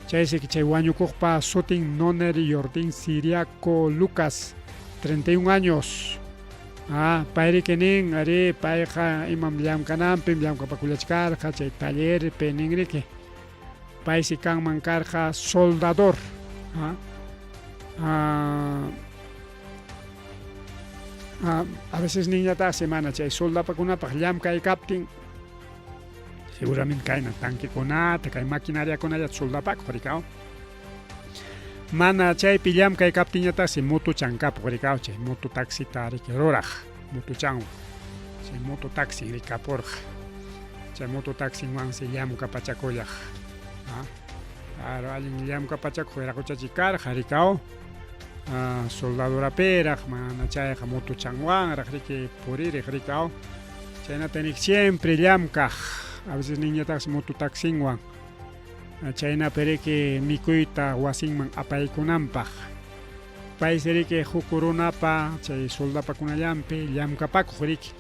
Chaysi chay wañukuqpa sutin Noner Yordín Siriaco Lucas, 31 años. Ah, payriki nin, arí, payqa imam llamk'ananpim llamk'apakullachkarqa chay tallerpi ninriki. Paysi kanman karqa soldador. Ah, ah, ah, a veces ninñataqsi mana chay soldapakunapaq llamk'ay kaptin Seguramente kayna tanquekunata, kay maquinariakunallata soldapakuq rikaw. Mana chaypi llamkay kaptinñataqsi motuchan kapuq rikaw, chay moto taxita riki ruraq motuchanwan. Chay moto taxin rikapurqa. Chay moto taxinwansi llamkapachakullaq. Claro, allin llamkapachakuq wiraquchachi karqa rikaw. Soldadurapiraq, mana chayqa motuchanwanraq riki puririq rikaw. Chaynata nik siempre llamkaq, a veces niñataqsi moto taxinwan. Chaynapi riki mikuyta wasinman apaykunanpaq. Paysi riki huk runapa chay soldapakunallanpi llamkapakuq riki.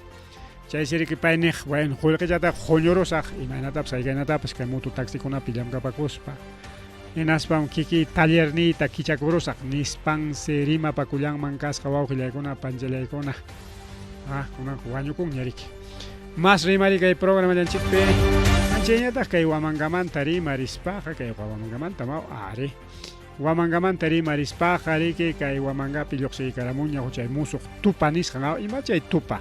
Chaysi riki pay niq, bueno, qullqichataq huñurusaq imaynatapas haykaynatapas kay moto taxikunapi llamkapakuspa. Hinaspam kikiy tallerniyta kichakurusaq nispansi rimapakullanman kasqa wawqillaykuna panchallaykuna. Ah, kunanqa wañukunña riki. Mas rimari kay programallanchikpi. Anchayñataq kay Huamangamanta rimarispaqa, kay Huamangamanta maw ari. Huamangamanta rimarispaqa riki kay Huamangapi lluqsiykaramunña chay musuq tupa nisqan, ah, ima chay tupa?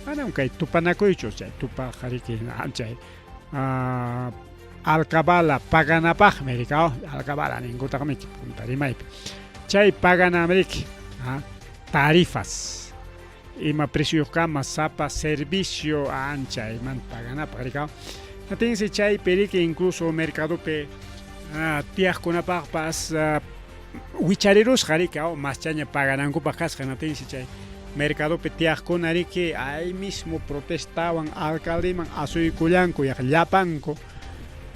Manam kay tupanakuychu chay tupaqa riki, chay alcabala paganapaqmi riki, alcabala ninkutaqmi punta rimaypi. Chay paganam riki, tarifas. Ima precioyuqkama sapa servicio ancha iman paganapaq rikaw. Natinsi chaypi riki incluso mercadopi tiyaqkunapaqpas wicharirusqa rikaw maschaña paganankupaq kasqa natinsi chay mercadopi tiyaqkuna riki ahí mismo protestawan alcaldeman asuykullanku yaq llapanku.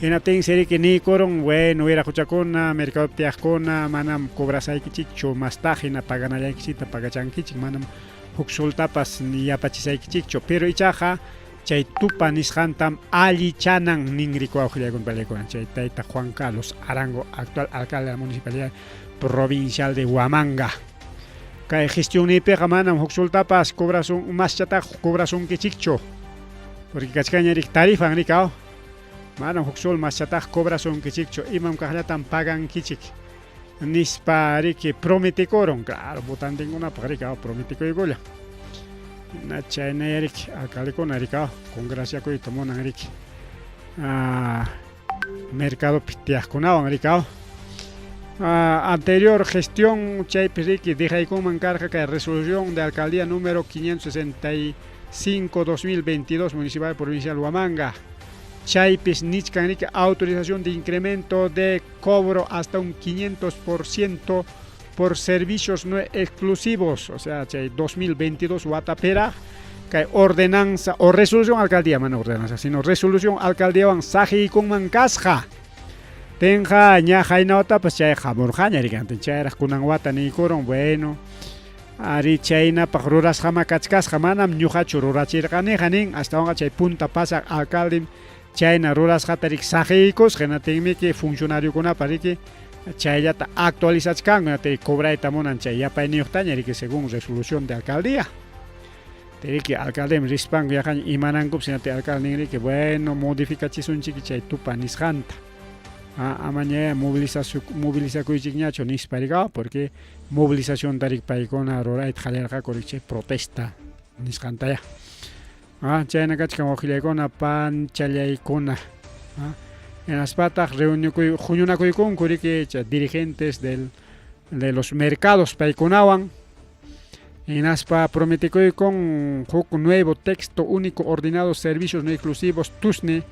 Hinaptinsi riki niykurun, bueno, wiraquchakuna, mercadopi tiyaqkuna, manam cobrasaykichikchu, mastaq hina paganallaykichikta pagachankichik, manam huk soltapas ni yapachisaykichikchu, pero ichaqa chay tupa nisqantam allichanan nin riku wawqillaykuna pallaykuna, chay tayta Juan Carlos Arango, actual alcalde de la municipalidad provincial de Huamanga. Kay gestionniypiqa manam huk soltapas cobrasun maschataq cobrasunkichikchu, porque kachkanña riki tarifan rikaw. Manam huk sol maschataq cobrasunkichikchu, imam kaqllatam pagankichik nispa riki prometikurun, claro, votantinkunapaq riki prometikuykulla. Na chaynaya riki alcaldekuna riki congraciakuyta munan riki. Mercadopi tiyaqkunawan riki. Anterior gestión chaypi riki dejaykunman karqa kay resolución de alcaldía número 565 2022 municipal provincial Huamanga. Chaypis nichkan riki autorización de incremento de cobro hasta un 500% por servicios no exclusivos, o sea, chay 2022 watapiraq kay ordenanza o resolución alcaldía, mana ordenanza, sino resolución alcaldíawan saqiykunman kasqa. Tinqa ña qayna watapas chay hamurqaña riki, chayraq kunan wata niykurun, bueno, ari chaynapaq rurasqama kachkasqa, manam ñuqachu rurachirqaniqa nin, astawanqa chay punta pasaq alcaldim chayna rurasqata riki saqiykusqa, hinatinmiki funcionariokunapa riki chayllata actualizachkanku, hinaptin cobrayta munan chay yapayniyuqtaña riki según resolución de alcaldía. Riki alcaldem rispanku yaqaña imanankupas, hinaptin alcalde nin riki, bueno, modificachisunchik chay tupa nisqanta. Amañayá movilizakuychikñachu nispa rika, porque movilizacionta rik paykuna rurayta qallarqaku rik chay protesta nisqantaya. Chayna kachkan wawqillaykuna, panchallaykuna. Hinaspataq reunikuy huñunakuykunku riki chay dirigentes de los mercados paykunawan. Hinaspa prometikuykun huk nuevo texto único ordenado servicios no exclusivos TUSNE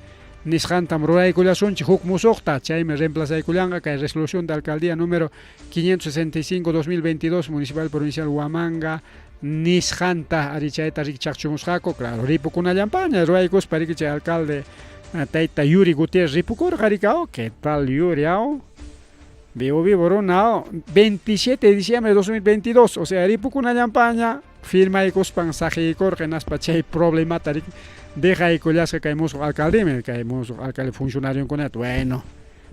nisqantam ruraykullasunchik huk musuqta, chaymi reemplazaykullanqa kay resolución de alcaldía número 565-2022 municipal provincial Huamanga nisqanta ari chayta rikchaqchumusqaku, claro, ripukunallampaña ruraykuspa riki chay alcalde tayta Yuri Gutiérrez ripukurqa riki, ¿qué tal Yuri? Vivo vivo runa, 27 de diciembre de 2022, o sea, ripukunallampaña firmaykuspan saqiykurqa hinaspa chay problemata dejaykullasqa kay musuq alcaldemi, kay musuq alcalde funcionarionkunata, bueno,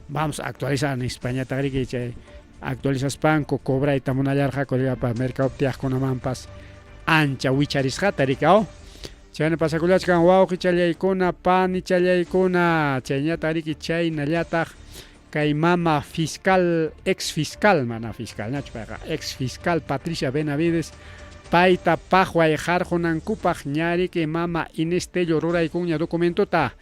vamos a actualizar nispa ñataq riki chay actualizaspanku cobrayta munallarqaku llapa mercadopi tiyaqkunamanpas ancha wicharisqata riki, chayna pasakullachkan wawqichallaykuna, panichallaykuna, chayñataq riki chaynallataq kay mama fiscal, ex fiscal, mana fiscal ñachu payqa, ex fiscal Patricia Benavides, payta paqway harqunankupaq ña riki mama Inés Tello ruraykunña documentota.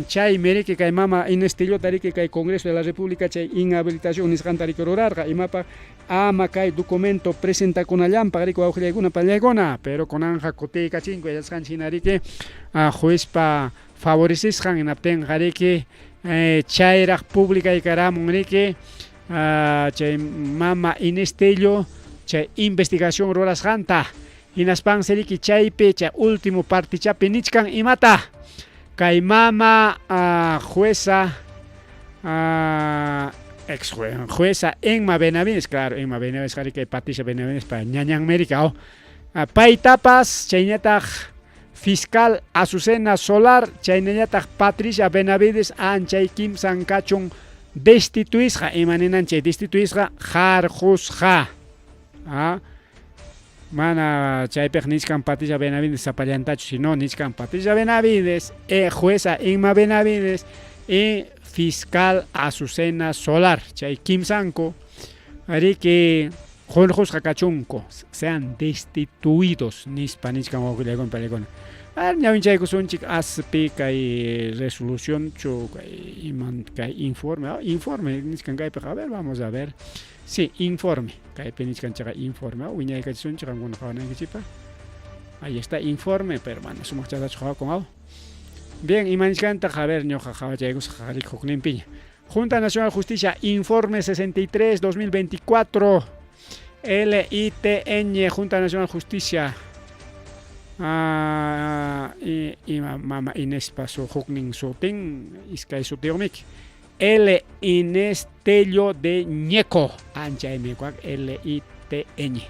Chaymi riki kay mama Inés Tellota riki kay Congreso de la República chay inhabilitación nisqanta riki rurarqa, imapaq ama kay documento presentakunallanpaq riki wawqillaykuna pallaykuna, pero kunanja kutiykachinku yachasqanchik hina riki juezpa favorecisqan hinaptinqa riki chayraq publicaykaramun riki chay mama Inés Tello chay investigación rurasqanta, hinaspansi riki chaypi chay último partichapi nichkan imata kay mama jueza ex jueza Emma Benavides, claro, Emma Benavides riki kay Patricia Benavides pa ñañanmi riki, paytapas chaynataq fiscal Azucena Solar, chaynallataq Patricia Benavides anchay kimsan kachun destituisqa, ima ninan chay destituisqa harqusqa. Mana chaypiq nichkan Patricia Benavides sapallantachu, sino nichkan Patricia Benavides, jueza Emma Benavides y fiscal Azucena Solar, chay kimsanku riki hurqusqa kachunku, sean destituidos nispa nichkan wawqillaykuna pallaykuna. Ñawinchaykusunchik aspi kay resolución chu kay iman kay informe, informe nichkan kaypiqa, a ver, vamos a ver. Sí, informe, kaypi nichkan chayqa informe, wiñaykachisunchik qamkuna qhawanaykichikpaq. Ahí está informe, pero mana sumaqchatachu qhawakun. Bien, ima nichkantaq, a ver, ñuqa qhawachaykusaq riki hukninpiña. Junta Nacional de Justicia, informe 63-2024, LITN, Junta Nacional de Justicia. Ima mama Inés paso huknin sutin, iskay sutiyuqmiki. L Inés Tello de Ñeco, ancha M, L I T N.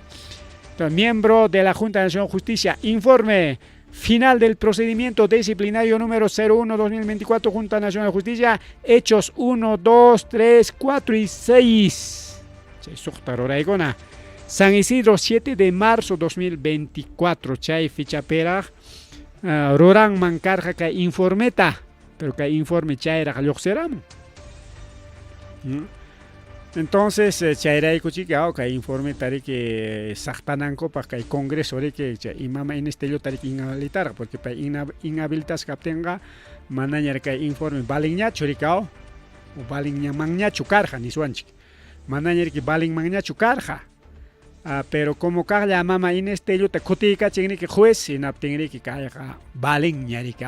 Entonces, miembro de la Junta Nacional de Justicia, informe final del procedimiento disciplinario número 01-2024, Junta Nacional de Justicia, hechos 1, 2, 3, 4 y 6. San Isidro, 7 de marzo 2024, chay fichapiraq, ruranman karqa kay informeta, pero kay informe chayraq lluqsiramun. Entonces, chayrayku chiki, kay informeta riki saqtanankupaq kay Congreso riki chay imama Inés Tellota riki inhabilitarqa, porque pay inhabilitasqa kaptinqa manaña kay informe valinñachu riki, o valinñamanñachu karqa niswanchik, manaña riki valinmanñachu karqa. Pero como kaqlla mama Inés Tellota kutiykachin riki juez, hinaptin riki kayqa valinña riki,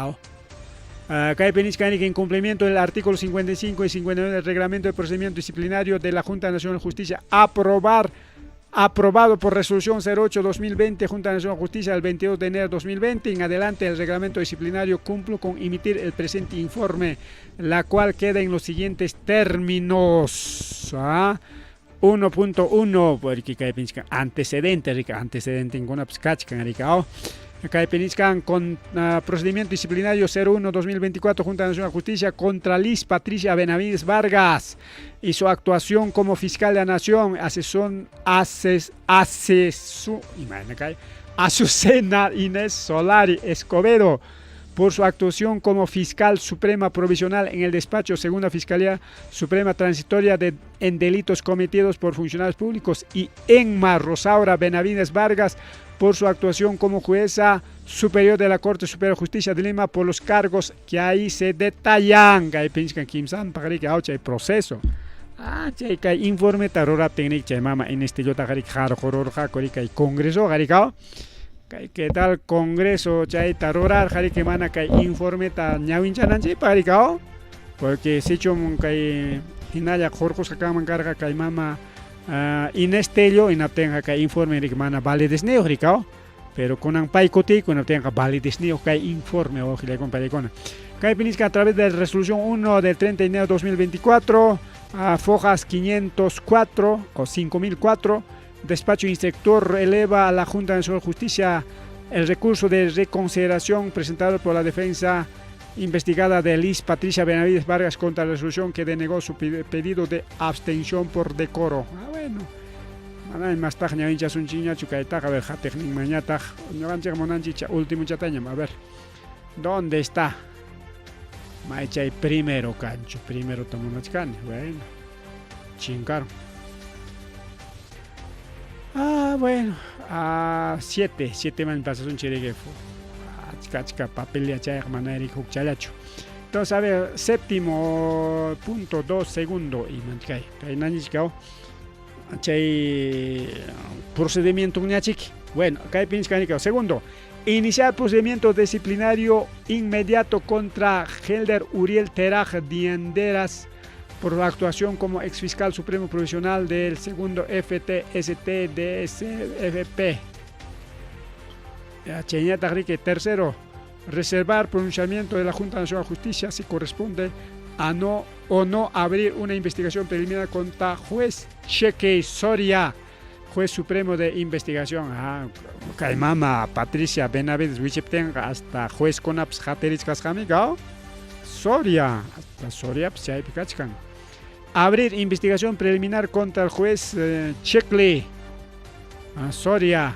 Kaypi nichkan riki en cumplimiento del artículo 55 y 59 del Reglamento de Procedimiento Disciplinario de la Junta Nacional de Justicia, aprobado por Resolución 08-2020, Junta Nacional de Justicia, el 22 de enero de 2020, en adelante el Reglamento Disciplinario cumple con emitir el presente informe, la cual queda en los siguientes términos. 1.1, porque kaypi nichkan antecedente, rica, antecedente pues kachkan, rica, Kaypi nichkan con procedimiento disciplinario 01-2024, Junta Nacional de Justicia, contra Liz Patricia Benavides Vargas y su actuación como fiscal de la Nación, asesor, ases, asesu, Azucena Inés Solari Escobedo. por su actuación como fiscal suprema provisional en el despacho Segunda Fiscalía Suprema Transitoria de, en delitos cometidos por funcionarios públicos y Enma Rosaura Benavides Vargas por su actuación como jueza superior de la Corte Superior de Justicia de Lima por los cargos que ahí se detallan. Hay proceso. Ah, chay kay informeta ruraptin chay mama Inés Tellota qarqururqaku kay Congreso qarikao. Kay qué tal Congreso chayta rurar que mana kay informeta ñawinchananchikpaq rikao. Porque sichum kay hinalla qurqusqa kanman karqa kay mama Inés Tello hinaptinqa kay informe rik mana validez-niyuq rikao. Pero kunan pay kutiyku hinaptinqa validez-niyuq kay informe wawqillaykuna paykuna. Kaypi nisqa a través de resolución 1 del 30 de enero de 2024 a fojas 504 o 5004, despacho inspector eleva a la Junta Nacional de Justicia el recurso de reconsideración presentado por la defensa investigada de Liz Patricia Benavides Vargas contra la resolución que denegó su pedido de abstención por decoro. Ah, bueno. Mana imastaq ñawinchasunchikñachu kaytaqa, a ver, hatiqninmanñataq ñuqanchik munanchik último chatañam, a ver, ¿dónde está? Maychay primero kanchu, primero munachkani, bueno, chinkaron. Ah, bueno, a 7, 7 man pasasunchik achka achka papel yachayqa mana huk challachu. Entonces, a ver, séptimo punto 2 segundo y kay kay nanichkao chay procedimiento ñachik. Bueno, kaypi nichkanika. Segundo, iniciar procedimiento disciplinario inmediato contra Helder Uriel Teraj Dianderas por la actuación como exfiscal supremo provisional del segundo FTST-DSFP. Tercero, reservar pronunciamiento de la Junta Nacional de Justicia si corresponde a no o no abrir una investigación preliminar contra juez Cheque Soria, juez supremo de investigación. Ah, kay mama Patricia Benavides wichiptinqa hasta juez kunapas hatirichkasqami Soria, hasta Soria pues chaypi kachkan. Abrir investigación preliminar contra el juez Checle Soria,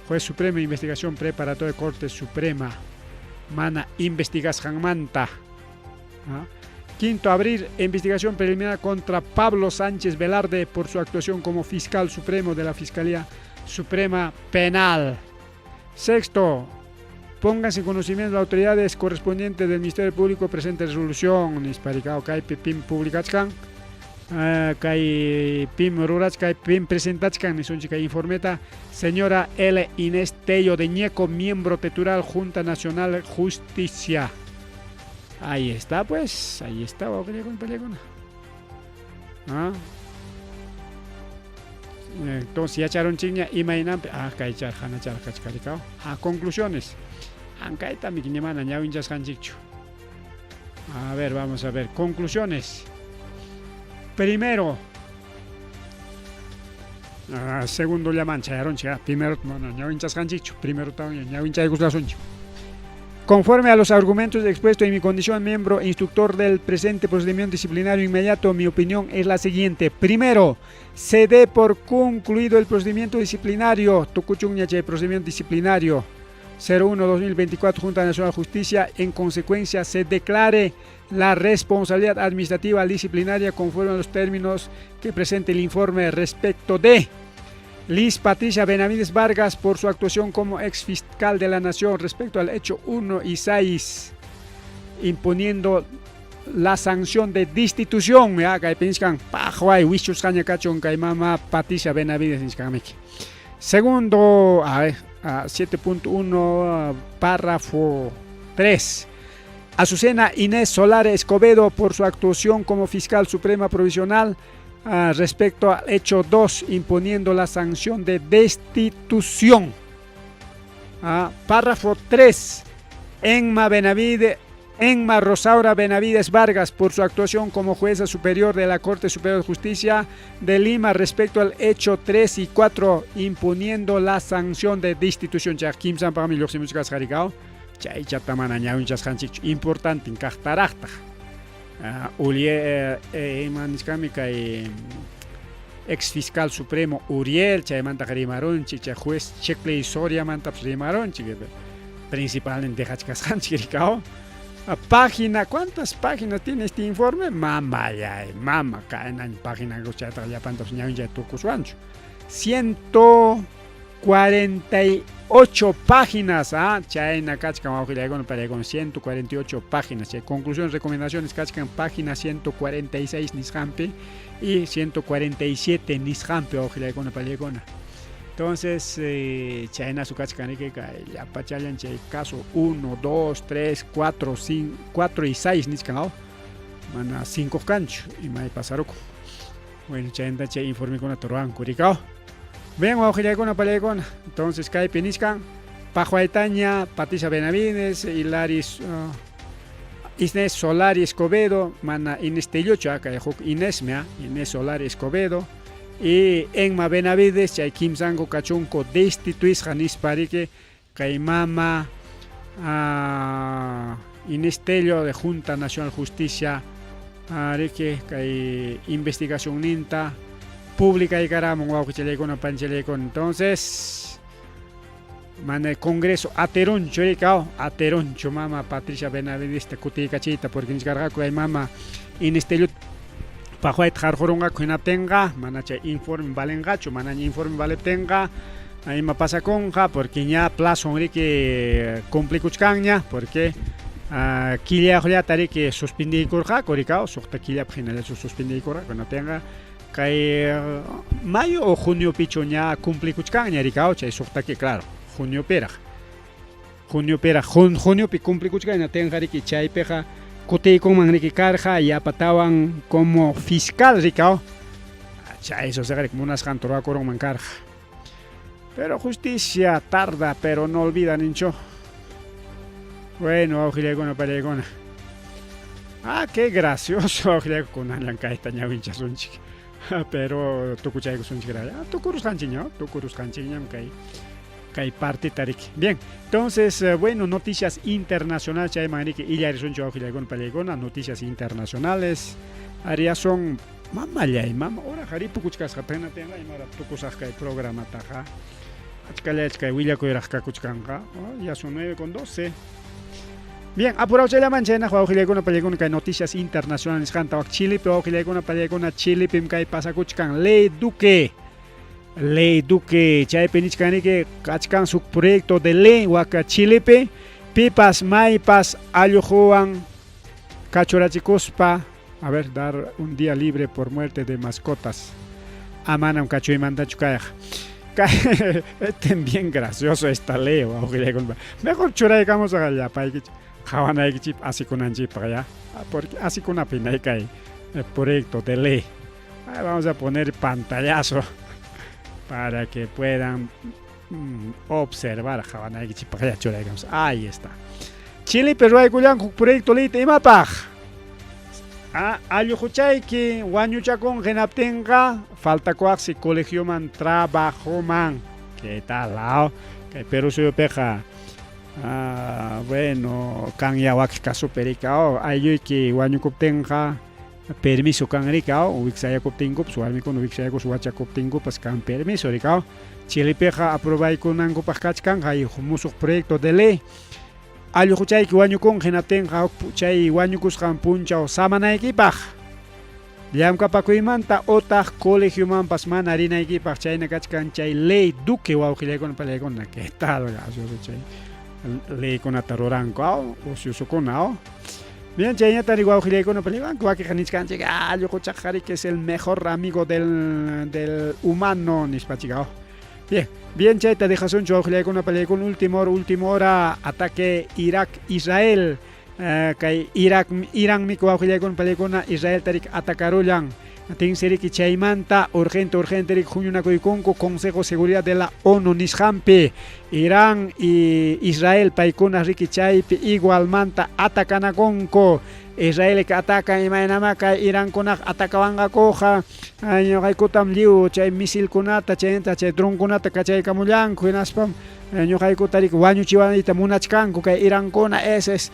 juez supremo de investigación preparatoria de Corte Suprema. Mana investigasqanmanta. ¿Ah? Quinto, abrir investigación preliminar contra Pablo Sánchez Velarde por su actuación como fiscal supremo de la Fiscalía Suprema Penal. Sexto, pónganse en conocimiento las autoridades correspondientes del Ministerio Público presente resolución nisparikao kaypi pim publicachkan kay pim rurachkan pim presentachkan nisunchik kay informeta señora L. Inés Tello de Ñeco, miembro titular Junta Nacional Justicia. Ahí está, pues, ahí está. ¿Ah? Entonces, yacharunchikña imaynanpi ah kay hanachar kachkarikao. Ah, conclusiones. Ankayta mana ñawinchasqanchikchu. A ver, vamos a ver. Conclusiones. Primero, segundo llaman chayarunchik, primero mana ñawinchasqanchikchu, primero ñawinchaykuslasunchik. Conforme a los argumentos expuestos en mi condición miembro e instructor del presente procedimiento disciplinario inmediato, mi opinión es la siguiente. Primero, se dé por concluido el procedimiento disciplinario, tukuchunña chay procedimiento disciplinario 01-2024 Junta Nacional de Justicia. En consecuencia, se declare la responsabilidad administrativa disciplinaria conforme a los términos que presente el informe respecto de Liz Patricia Benavides Vargas por su actuación como ex fiscal de la Nación respecto al hecho 1 y 6, imponiendo la sanción de destitución. Mama Patricia Benavides. Segundo, a ver, 7.1, párrafo 3. Azucena Inés Solares Escobedo por su actuación como fiscal suprema provisional respecto al hecho 2, imponiendo la sanción de destitución. Párrafo 3. Enma Benavide, Enma Rosaura Benavides Vargas por su actuación como jueza superior de la Corte Superior de Justicia de Lima respecto al hecho 3 y 4, imponiendo la sanción de destitución. Importante kaqtaraqtaq. Ulie ima nichkami kay ex fiscal supremo Uriel chaymanta rimarunchik, chay juez Checley Soria mantapas rimarunchik. Principalnin dejachkasqanchik rikao. Página, ¿cuántas páginas tiene este informe? Mamayay, mama, kaynañ página chaytaqa llapantapas ñawinchay tukuswanchu. 148 páginas, ah, chayna kachkan wawqillaykuna pariykuna 148 páginas. Chay conclusiones, recomendaciones kachkan página 146 nisqanpi y 147 nisqanpi wawqillaykuna pariykuna. Entonces, chaynasu kachkan riki kay llapachallan chay caso 1, 2, 3, 4, 5, 4 y 6 nichkan aw. Mana 5 kanchu imay pasarukun. Bueno, chaynata chay informekunata ruwanku rikaw. Bien, wawqillaykuna pallaykuna. Entonces, kaypi nichkan Pajuaytaña, Patricia Benavides, Hilaris Inés Solari Escobedo, mana Inés Tellocho, kay huk Inésmi, Inés Solari Escobedo y Enma Benavides, chay kimsanku kachunku destituisqa nispa riki kay mama Inés Tello de Junta Nacional Justicia riki kay investigacionninta publicaykaramun wawqichallaykuna panchallaykuna. Entonces, mana Congreso aterunchu rikaw, aterunchu mama Patricia Benavidesta kutiykachiyta porque nichkarqaku kay mama Inés Tello pajuayta qarqurunqaku hinaptinqa mana chay informe valenqachu, manaña informe valeptinqa ima pasakunqa porque ña plazo riki cumplikuchkanña porque killayuqllata riki suspendiykurqaku rikaw, suqta killapaq hinallachu suspendiykurqaku hinaptinqa kay mayo o juniopichu ña cumplikuchkanña rikaw chay suqta killa, claro, juniopiraq. Juniopiraq, juniopi cumplikuchkanña tinqa riki chaypiqa kutiykunman riki karqa yapatawan como fiscal rikaw. Chay riki munasqanta ruwakurunman karqa. Pero justicia tarda, pero no olvida, nincho. Bueno, wawqillaykuna pallaykuna. Ah, qué gracioso, wawqillaykuna kayta ñawinchasunchik. Pero tukuchaykusunchik tukurusqanchikña, tukurusqanchikñam kay kay partita riki. Bien, entonces, bueno, noticias internacionales, chayman riki illarisunchik wawqillaykuna pallaykuna, noticias internacionales. Ariason mamallay, mama, ora haripukuchkasqa pena tenga imara tukusaq kay programataqa. Achkallach kay willakuyraq kakuchkanqa. Oh, ya son 9:12. Bien, apurado chayllaman chayna wawqillaykuna pallaykuna kay noticias internacionales nisqanta wak Chilepi wawqillaykuna pallaykuna Chilepim kay pasakuchkan Ley Duque. Ley Duque chaypi nichkan riki kachkan suk proyecto de ley waka Chilepi pipas maypas alluquwan kachurachikuspa, a ver, dar un día libre por muerte de mascotas. Ah, manam kachuymantachu kayqa. Este bien gracioso esta ley, wawqillaykuna. Mejor churaykamos llapaykichik qhawanaykichik asikunanchikpaq ya, porque asikunapi nay kay proyecto de ley. Vamos a poner pantallazo para que puedan observar qhawanaykichikpaq ya churaykamos. Ahí está. Chilepi ruwaykullanku proyecto leyta imapaq? Alluquchayki wañuchakunqa hinaptinqa faltakuwaqsi colegioman trabajoman. ¿Qué tal? Kay Perú suyupiqa bueno, kanya waki kasupi rika aylluyki wañukuptinqa permiso kan rika wiksayakuptinkupas warmikuna wiksayakus wachakuptinkupas kan permiso rika. Chilepiqa aprobaykunankupaq kachkan hay musuq proyecto de ley. Alluquchayki wañukunqa hinaptinqa chay wañukusqan punchaw samanaykipaq llamkapakuymanta otaq colegiomanpas mana rinaykipaq chayna kachkan chay ley Duque wawqillaykuna pallaykuna. ¿Qué tal gracioso chay leykunata ruranku ociosokuna? Bien, chayñata wawqillaykuna pallaykuna wakiqa nichkanchik alluquchaqa riki es el mejor amigo del humano nispachik. Bien, bien, chayta dejasunchu wawqillaykuna pallaykuna. Última hora, ataque Irak Israel. Kay Irak Iranmi wawqillaykuna pallaykuna Israel tarik atacarullan. Tinsiriki chaymanta urgente urgente rik huñunakuykunku Consejo de Seguridad de la ONU nisqanpi. Irán y Israel paykuna riki chaypi igualmanta atakanakunku. Israel atacan imaynama kay Irankunaq atakawanqakuqa ñuqaykutam lliw chay misilkunata chaynata chay dronkunata kachaykamullanku hinaspam ñuqaykuta riki wañuchiwanayta munachkanku kay Irankuna, ese es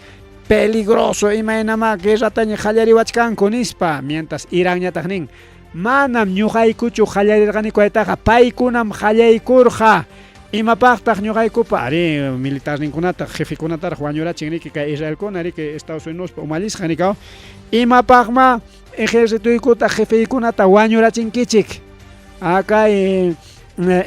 peligroso, imaynama guerrataña qallariwachkanku nispa. Mientras Iranñataq nin manam ñuqaykuchu qallarirqaniku kaytaqa, paykunam qallaykurqa. Imapaqtaq ñuqaykupa arí militarninkunata jefekunataraq wañurachin riki kay Israelkuna riki Estados Unidospa umallisqan rikaw imapaqma ejercitoykuta jefeykunata wañurachinkichik a kay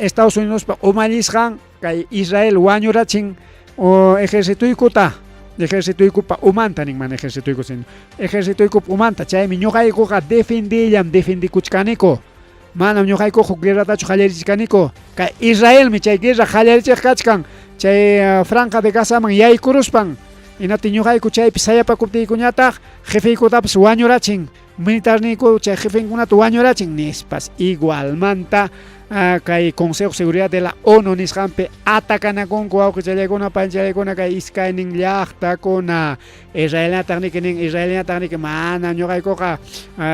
Estados Unidospa umallisqan kay Israel wañurachin o ejercitoykuta ejercitoykupa umanta nin mana ejercitoyku sino ejercitoykupa umanta chaymi ñuqaykuqa defendeyllam defendikuchkaniku Manam ñuqaykuqa huk guerratachu qallarichkaniku. Kay Israelmi chay guerra qallarichiq kachkan, chay franja de Gazaman yaykuruspan. Hinaptin ñuqayku chaypi sayapakuptiykuñataq jefeykutapas wañurachin, militarniyku chay jefenkunata wañurachin, nispas igualmanta kay Consejo de Seguridad de la ONU nisqanpi atacanakunku wawqichallaykuna panchallaykuna kay iskaynin llaqtakuna. Israelñataq niki nin, Israelñataq niki mana ñuqaykuqa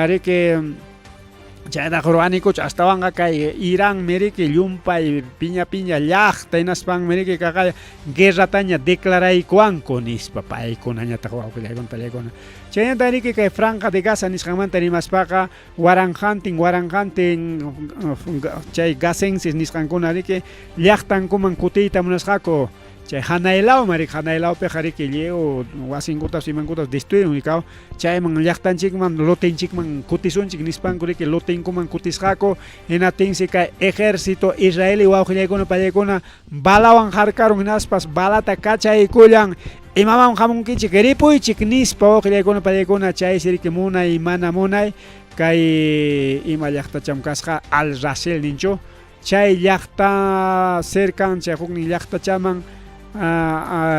riki Chaytaqa ruwanikuchu astawanqa kay Iranmi riki llumpay piña piña llaqta hinaspanmi riki kaqaya guerrataña declaraykuwanku nispa paykunañataq wawqillaykuna pallaykuna. Chaynata riki kay Franja de Gaza nisqanmanta rimaspaqa waranqantin waranqantin chay gazenses nisqankuna riki llaqtankuman kutiyta munasqaku. Chay hanaylawman riki, hanaylawpiqa riki lliw wasinkutas imankutas destruyen rikaw. Chayman llaqtanchikman lotenchikman kutisunchik nispanku riki lotenkuman kutisqaku. Hinaptinsi kay ejército israelí wawqillaykuna pallaykuna balawan harkarun hinaspas balata kachaykullan imaman hamunkichik ripuychik nispa wawqillaykuna pallaykuna chaysi riki munay mana munay kay ima llaqtacham kasqa Al Rasel ninchu Chay llaqta cercan chay huknin llaqtachaman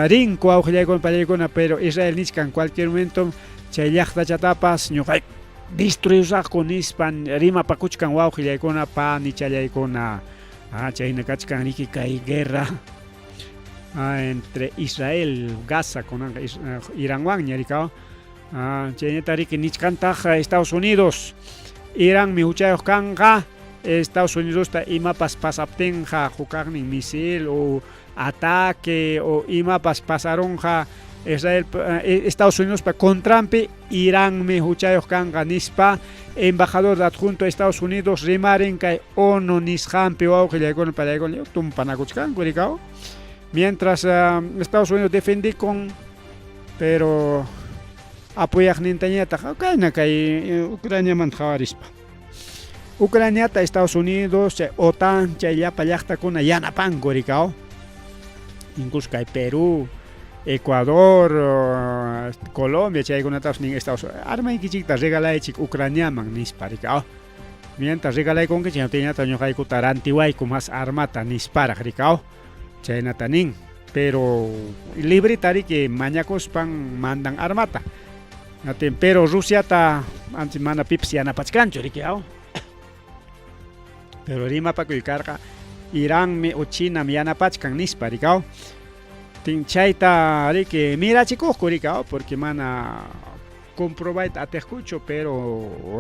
rinku wawqillaykuna pallaykuna, pero Israel nichkan cualquier momento chay llaqtachatapas ñuqayku destruyusaqku nispan rimapakuchkan wawqillaykuna panichallaykuna. Chayna kachkan riki kay guerra entre Israel, Gaza kunanqa Iranwanña rikaw. Chaynata riki nichkantaq Estados Unidos, Iranmi huchayuq kanqa Estados Unidosta imapas pasaptinqa hukaqnin misil o ataque o imapas pasarunqa Israel Estados Unidospa contranpi Iranmi huchayuq kanqa nispa embajador de adjunto Estados Unidos rimarin kay ONU nisqanpi wawqillaykuna pallaykuna tumpanakuchkanku rikaw mientras Estados Unidos defendikun pero apoyaqnintañataq kayna kay Ucraniamanta qhawarispa Ucraniata Estados Unidos chay OTAN chay llapa llaqtakuna yanapanku rikaw incluso kay Perú Ecuador Colombia chaykunatapas nin Estados Unidos armaykichikta regalaychik Ucraniaman nispa rikaw mientras regalaykunkichik ñataq ñuqaykuta rantiwayku mas armata nisparaq rikaw chaynata nin pero libreta riki mañakuspan mandan armata natin pero Rusiata antes mana pipas yanapachkanchu riki aw pero rimapakuy karqa Iranmi o Chinam yanapachkan nispa rikaw tin chayta riki mirachikuqku rikaw porque mana comprobayta atiqkuchu pero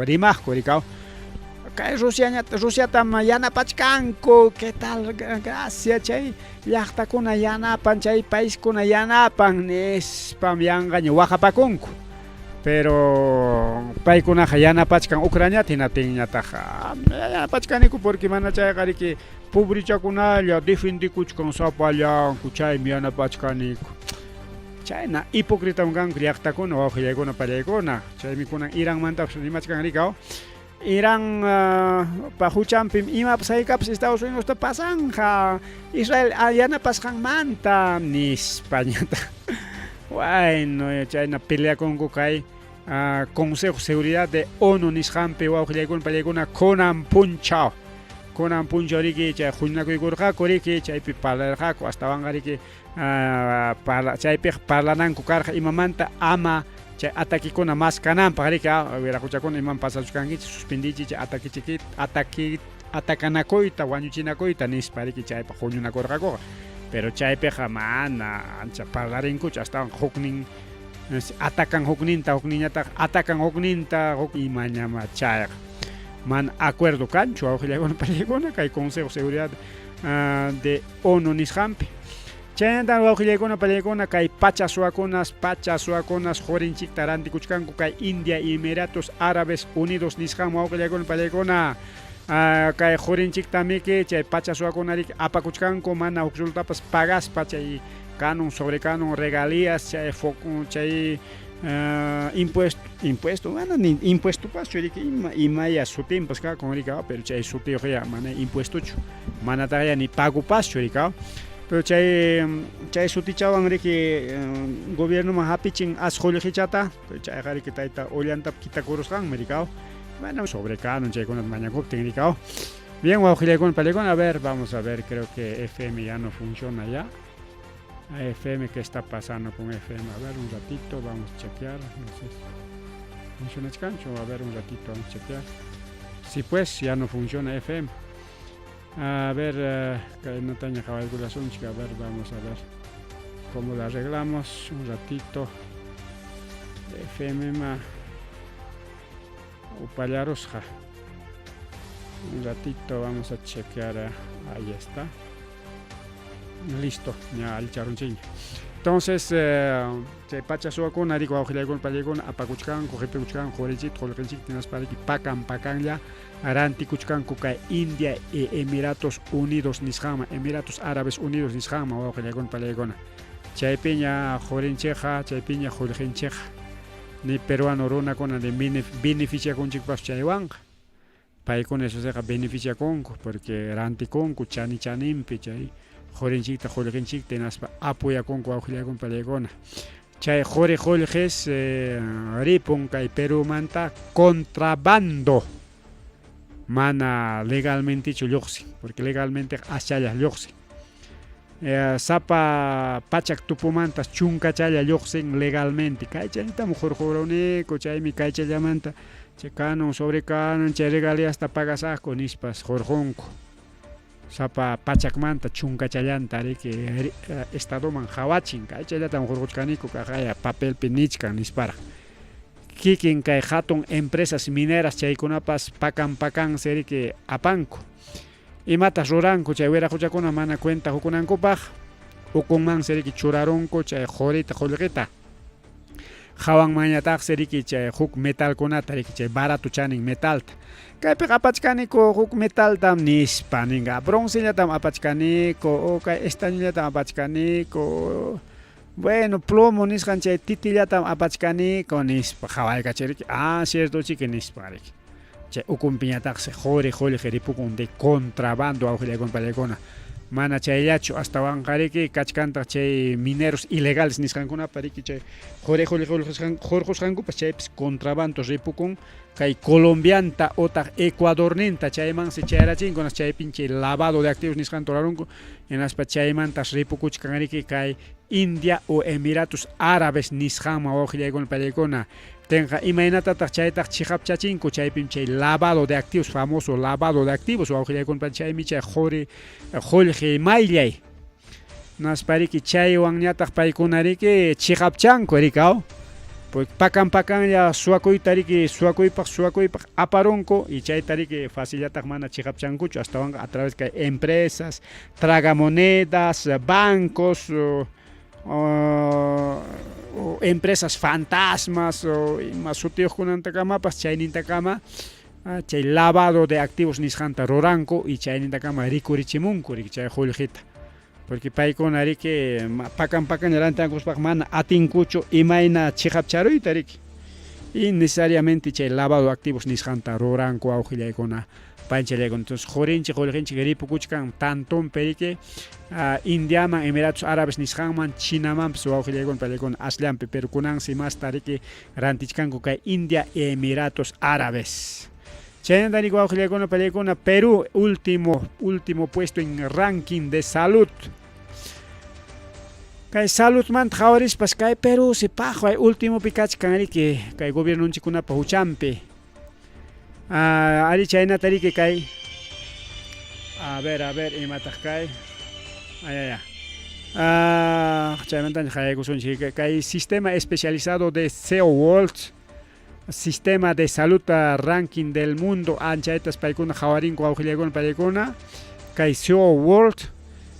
rimaqku rikaw kay Rusiañata Rusiatam yanapachkanku qué tal gracia chay llaqtakuna yanapan chay paiskuna yanapan nispam yanqaña waqapakunku pero paykunaqa yanapachkan Ucraniata hinaptinñataq yanapachkaniku porque mana chayqa riki pobrichakunalla defendikuchkan sapallanku chaymi yanapachkaniku Chayna hipócritam kanku llaqtakuna, wawqillaykuna, pallaykuna. Chaymi kunan Iranmantapas rimachkan rikaw. Irán pa huchanpim imapas haykapas Estados Unidosta pasanja Israel yanapasqanmanta nispañataq. Bueno, chayna peleakunku kay Consejo de Seguridad de ONU nisqanpi wawqillaykuna, pallaykuna kunan punchaw. Kunan punchaw riki chay huñunakuykurqaku riki chaypi parlarqaku astawanqa riki chaypiqa parlananku karqa imamanta ama chay atakikuna mas kananpaq riki wiraquchakuna imam pasachuchkankichik suspindichik chay atakichiki ataki atakanakuyta wañuchinakuyta nispa riki chaypaq huñunakurqakuqa pero chaypiqa mana ancha parlarinkuchu astawan huknin atakan hukninta hukninñataq atakan hukninta huk imañama chayqa mana acuerdo kanchu wawqillaykuna pallaykuna kay Consejo de Seguridad de ONU nisqanpi. Chaynatan wawqillaykuna pallaykuna kay pacha suwakunas, pacha suwakunas qurinchikta rantikuchkanku kay India y Emiratos Árabes Unidos nisqanman wawqillaykuna pallaykuna. Kay qurinchiktamiki chay pacha suwakunariki apakuchkanku mana huk sultapas pagaspa chay canon sobre canon regalías chay chay impuesto impuesto mana ni impuestopaschu riki ima imaya sutinpas kakun riki pero chay sutiyuqya mana impuestochu manataqya ni pagopaschu riki pero chay chay sutichawan riki gobiernoman hapichin as qullqichata chayqa riki tayta ollantap kitakurusqanmi riki bueno sobre canon chaykunata mañakuptin riki bien wawqillaykuna pallaykuna a ver vamos a ver creo que FM ya no funciona ya. FM, ¿qué está pasando con FM? A ver, un ratito, vamos a chequear. No sé. ¿Funciona cancho? A ver, un ratito, vamos a chequear. Sí, pues, ya no funciona FM. A ver, a ver, vamos a ver cómo la arreglamos. Un ratito. FM ma upallarusqa. Un ratito vamos a chequear. Ahí está. Listo, ña allicharunchikña. Entonces, chay pacha suwakuna riki wawqillaykuna pallaykuna apakuchkanku qipikuchkanku qurinchikta qullqinchikta hinaspa riki pakan pakanlla rantikuchkanku kay India e Emiratos Unidos nisqanman Emiratos Árabes Unidos nisqanman wawqillaykuna pallaykuna chaypiña qurinchikqa chaypiña qullqinchikqa ni peruano runakuna ni beneficiakunchikpas chaywanqa paykuna esoseqa beneficiakunku porque rantikunku chani chaninpi chay qurinchikta qullqinchikta hinaspa apoyakunku wawqillaykuna pallaykuna chay quri qullqis ripun kay Perumanta contrabando mana legalmentechu lluqsin porque legalmente aschalla lluqsin sapa pachak tupumanta chunkachalla lluqsin legalmente kaychallatam hurquruniku chaymi kaychallamanta chay canon sobre canon chay regaliasta pagasaqku nispas hurqunku sapa pachakmanta chunkachallanta riki estadoman qawachin kaychallatam hurquchkaniku kaqaya papelpi nichkan nisparaq kikin kay hatun empresas mineras chaykunapas pakan pakansi riki apanku imatas ruranku chay wiraquchakuna mana cuenta hukunankupaq ukunmansi riki churarunku chay qurita qullqita hawanmanñataqsi riki chay huk metalkunata riki chay barato chanin metalta kaypiqa apachkaniku huk metaltam nispa ninqa broncellatam apachkaniku o kay estañollatam apachkaniku bueno plomo nisqan chay titillatam apachkaniku nispa qawaykachin riki ah cierto chiki nispa riki chay ukunpiñataqsi quri qullqi ripukun de contrabando wawqillaykuna pallaykuna mana chayllachu astawanqa riki kachkantaq chay mineros ilegales nisqankunapa riki chay quri qullqi hurqusqankupas chaypis contrabando ripukun kay Colombianta otaq Ecuadorninta chaymansi chayrachinku chaypin chay lavado de activos nisqanta rurarunku hinaspa chaymantas ripukuchkan riki kay India o Emiratos Árabes nisqanman wawqillaykuna pallaykuna tenqa imaynatataq chaytaq chiqapchachinku chaypim chay lavado de activos famoso lavado de activos wawqillaykuna chaymi chay quri qullqi mayllay naspa riki chaywanñataq paykuna riki chiqapchanku riki pakan pakanlla suwakuyta riki suwakuypaq suwakuypaq aparunku y chayta riki facillataq mana chiqapchankuchu astawanqa a través kay empresas tragamonedas bancos o empresas fantasmas o ima sutiyuqkunantakamapas chaynintakama chay lavado de activos nisqanta ruranku y chaynintakama rikurichimunku riki chay qullqita porque paykuna riki pakan pakanlla rantiankuspaq mana atinkuchu imayna chiqapcharuyta riki y necesariamente chay lavado de activos nisqanta ruranku wawqillaykuna panchallaykuna entonces qurinchik qullqinchik ripukuchkan tantonpi riki Indiaman Emiratos Árabes nisqanman Chinamanpas wawqillaykuna pallaykuna asllanpi pero kunansi masta riki rantichkanku kay India Emiratos Árabes chaynata riki wawqillaykuna pallaykuna Perú último último puesto en ranking de salud kay saludmanta qawarispas kay Perú si paqway últimopi kachkan riki kay gobiernonchikkunapa huchanpi ari chaynata riki kay a ver imataq kay ayaya chaymantaña qayaykusunchik kay sistema especializado de CEO World sistema de salud ranking del mundo anchaytas paykuna qawarinku wawqillaykuna pallaykuna kay CEO World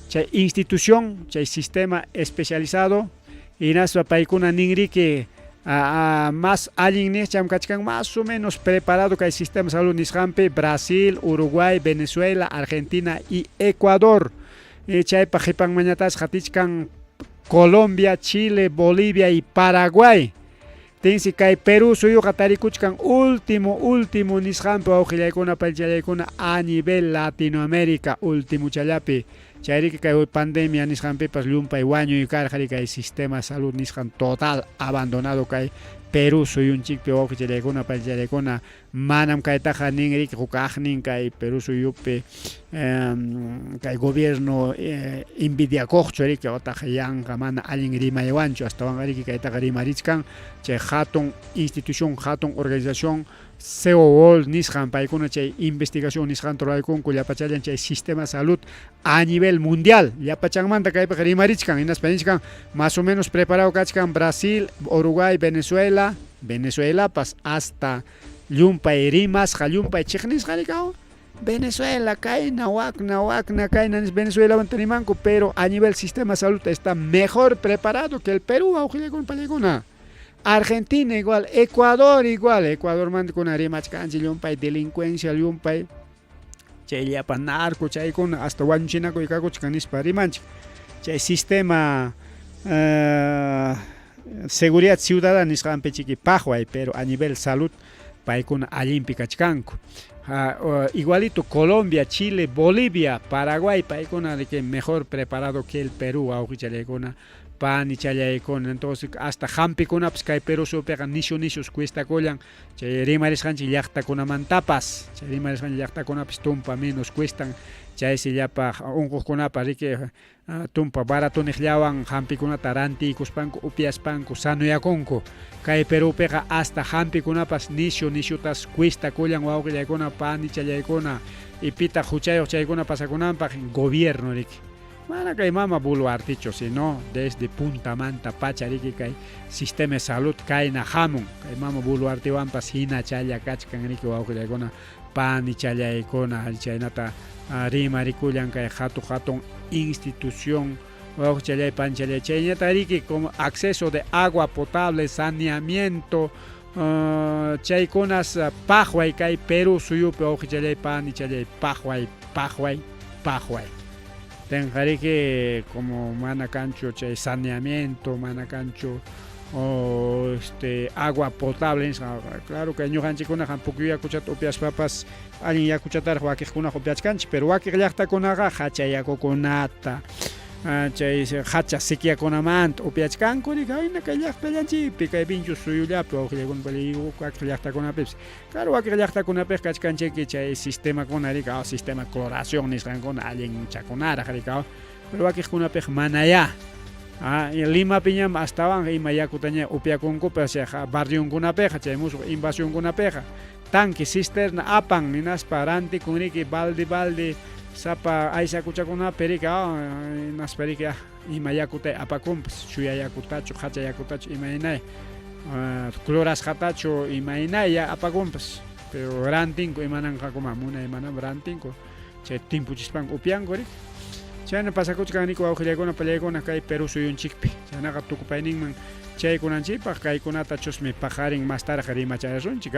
chay institución chay sistema especializado hinaspa paykuna ninriki Más allin niqcham kachkan más o menos preparado kay sistema de salud nisqanpi Brasil, Uruguay, Venezuela, Argentina y Ecuador. Chaypa qhipanmanñataq qatichkan Colombia, Chile, Bolivia y Paraguay. Tinsi kay Perú suyuqa tarikuchkan último, último nisqanpi wawqillaykuna paychallaykuna a nivel Latinoamérica último challapi. Chayriki kay pandemia nisqanpipas llumpay wañuy karqa kay sistema de salud nisqan total abandonado kay Perú suyunchikpi wawqichallaykuna paychallaykuna manam kaytaqa nin riki hukaqnin kay Perú suyupi kay gobierno envidiakuqchu riki otaq yanqa mana allin rimaywanchu astawanqa riki kaytaqa rimarichkan chay hatun institución hatun organización CEOL nisqan paykuna chay investigación nisqanta ruraykunku llapachallan chay sistema de salud a nivel mundial llapachanmanta kaypiqa rimarichkan hinaspa nichkan más o menos preparado kachkan Brasil, Uruguay, Venezuela, Venezuelapas hasta llumpay rimasqa llumpay chiqnisqa rikaw Venezuela kayna wakna wakna kayna Venezuelamanta rimanku pero a nivel sistema de salud está mejor preparado que el Perú wawqillaykuna pallaykuna Argentina igual, Ecuador igual, Ecuadormanta kuna rimachkanchik llumpay delincuencia llumpay chay llapa narco chaykuna hasta wañuchinakuy kakuchkan nispa rimanchik chay sistema seguridad ciudadana nisqanpi chiki paqway pero a nivel salud paykuna allinpi kachkanku igualito Colombia, Chile, Bolivia, Paraguay paykuna de que mejor preparado que el Perú wawqichallaykuna panichallaykuna entonces hasta hampikunapas kay Perú suyupiqa nishu nishus cuestakullan chay rimarisqanchik llaqtakunamantapas chay rimarisqanchik llaqtakunapas tumpa menos cuestan chaysi llapa unquqkunapa riki tumpa baratoniqllawan hampikunata rantiykuspanku upiaspanku sanuyakunku kay Perúpiqa hasta hampikunapas nishu nishutas cuestakullan wawqillaykuna panichallaykuna y pitaq huchayuq chaykuna pasakunanpaq gobierno riki mana kay mama Boluartechu sino desde puntamanta pacha riki kay sistema de salud kayna hamun kay mama Boluartewanpas hinachalla kachkan riki wawqillaykuna panichallaykuna chaynata rimarikullan kay hatun hatun institución wawqichallay panichalay chaynata riki como acceso de agua potable saneamiento chaykunas paqway kay Perú suyupi wawqichallay panichallay paqway paqway paqway tenqariki como mana kanchu chay saneamiento mana kanchu o agua potable nisqa claro kay ñuqanchikkunaqa pukyu yakuchata upiaspapas allin yakuchataraq wakiqkunaqa upiachkanchik pero wakiq llaqtakunaqa hacha yakukunata chay hacha sequiakunamanta upiachkanku riki ayna kay llaqtallanchikpi kay Vinchus suyullapi wawqillaykuna wakiq llaqtakunapipis claro wakiq llaqtakunapiqa kachkanchiki chay sistemakuna riki sistema cloración nisqankuna allinchakunaraq riki pero wakiqkunapiqa manayá Limapiñam astawan ima yakutaña upiakunkupas barrionkunapiqa chay musuq invasionkunapiqa tanque cisterna apan hinaspa rantikun riki balde balde sapa aysakuchakunapi riki hinaspa riki ima yakuta apakunpas chuya yakutachu hacha yakutachu imaynay clorasqatachu imaynay apakunpas pero rantinku imananqakuma munay manam rantinku chay timpuchispanku upianku riki chayna pasakuchkan riki wawqillaykuna pallaykuna kay Perú suyunchikpi chaynaqa tukupayninman chaykunanchikpaq kaykunata chusmi paqarin mastaraq rimacharasunchik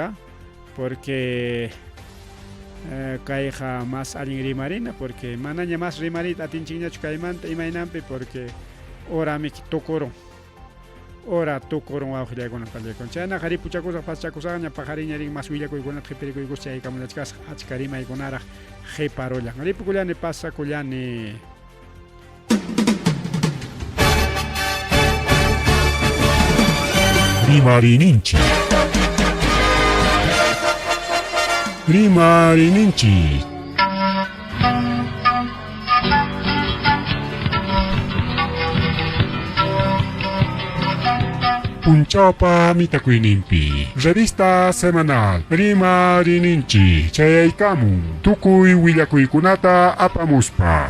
porque kayqa mas allin rimarina porque manaña mas rimariyta atinchikñachu kaymanta imaynanpi porque horamiki tukurun hora tukurun wawqillaykuna pallaykuna chaynaqa ripuchakusaq pasachakusaqña paqariña rin mas willakuykunata qhipirikuykus chaykamulachkasaq achka rimaykunaraq qhiparullan ripukullani pasakullani. Rimarininchik. Rimarininchik. Punchawpa mitakuyninpi. Revista semanal Rimarininchik chayaykamun tukuy willakuykunata apamuspa.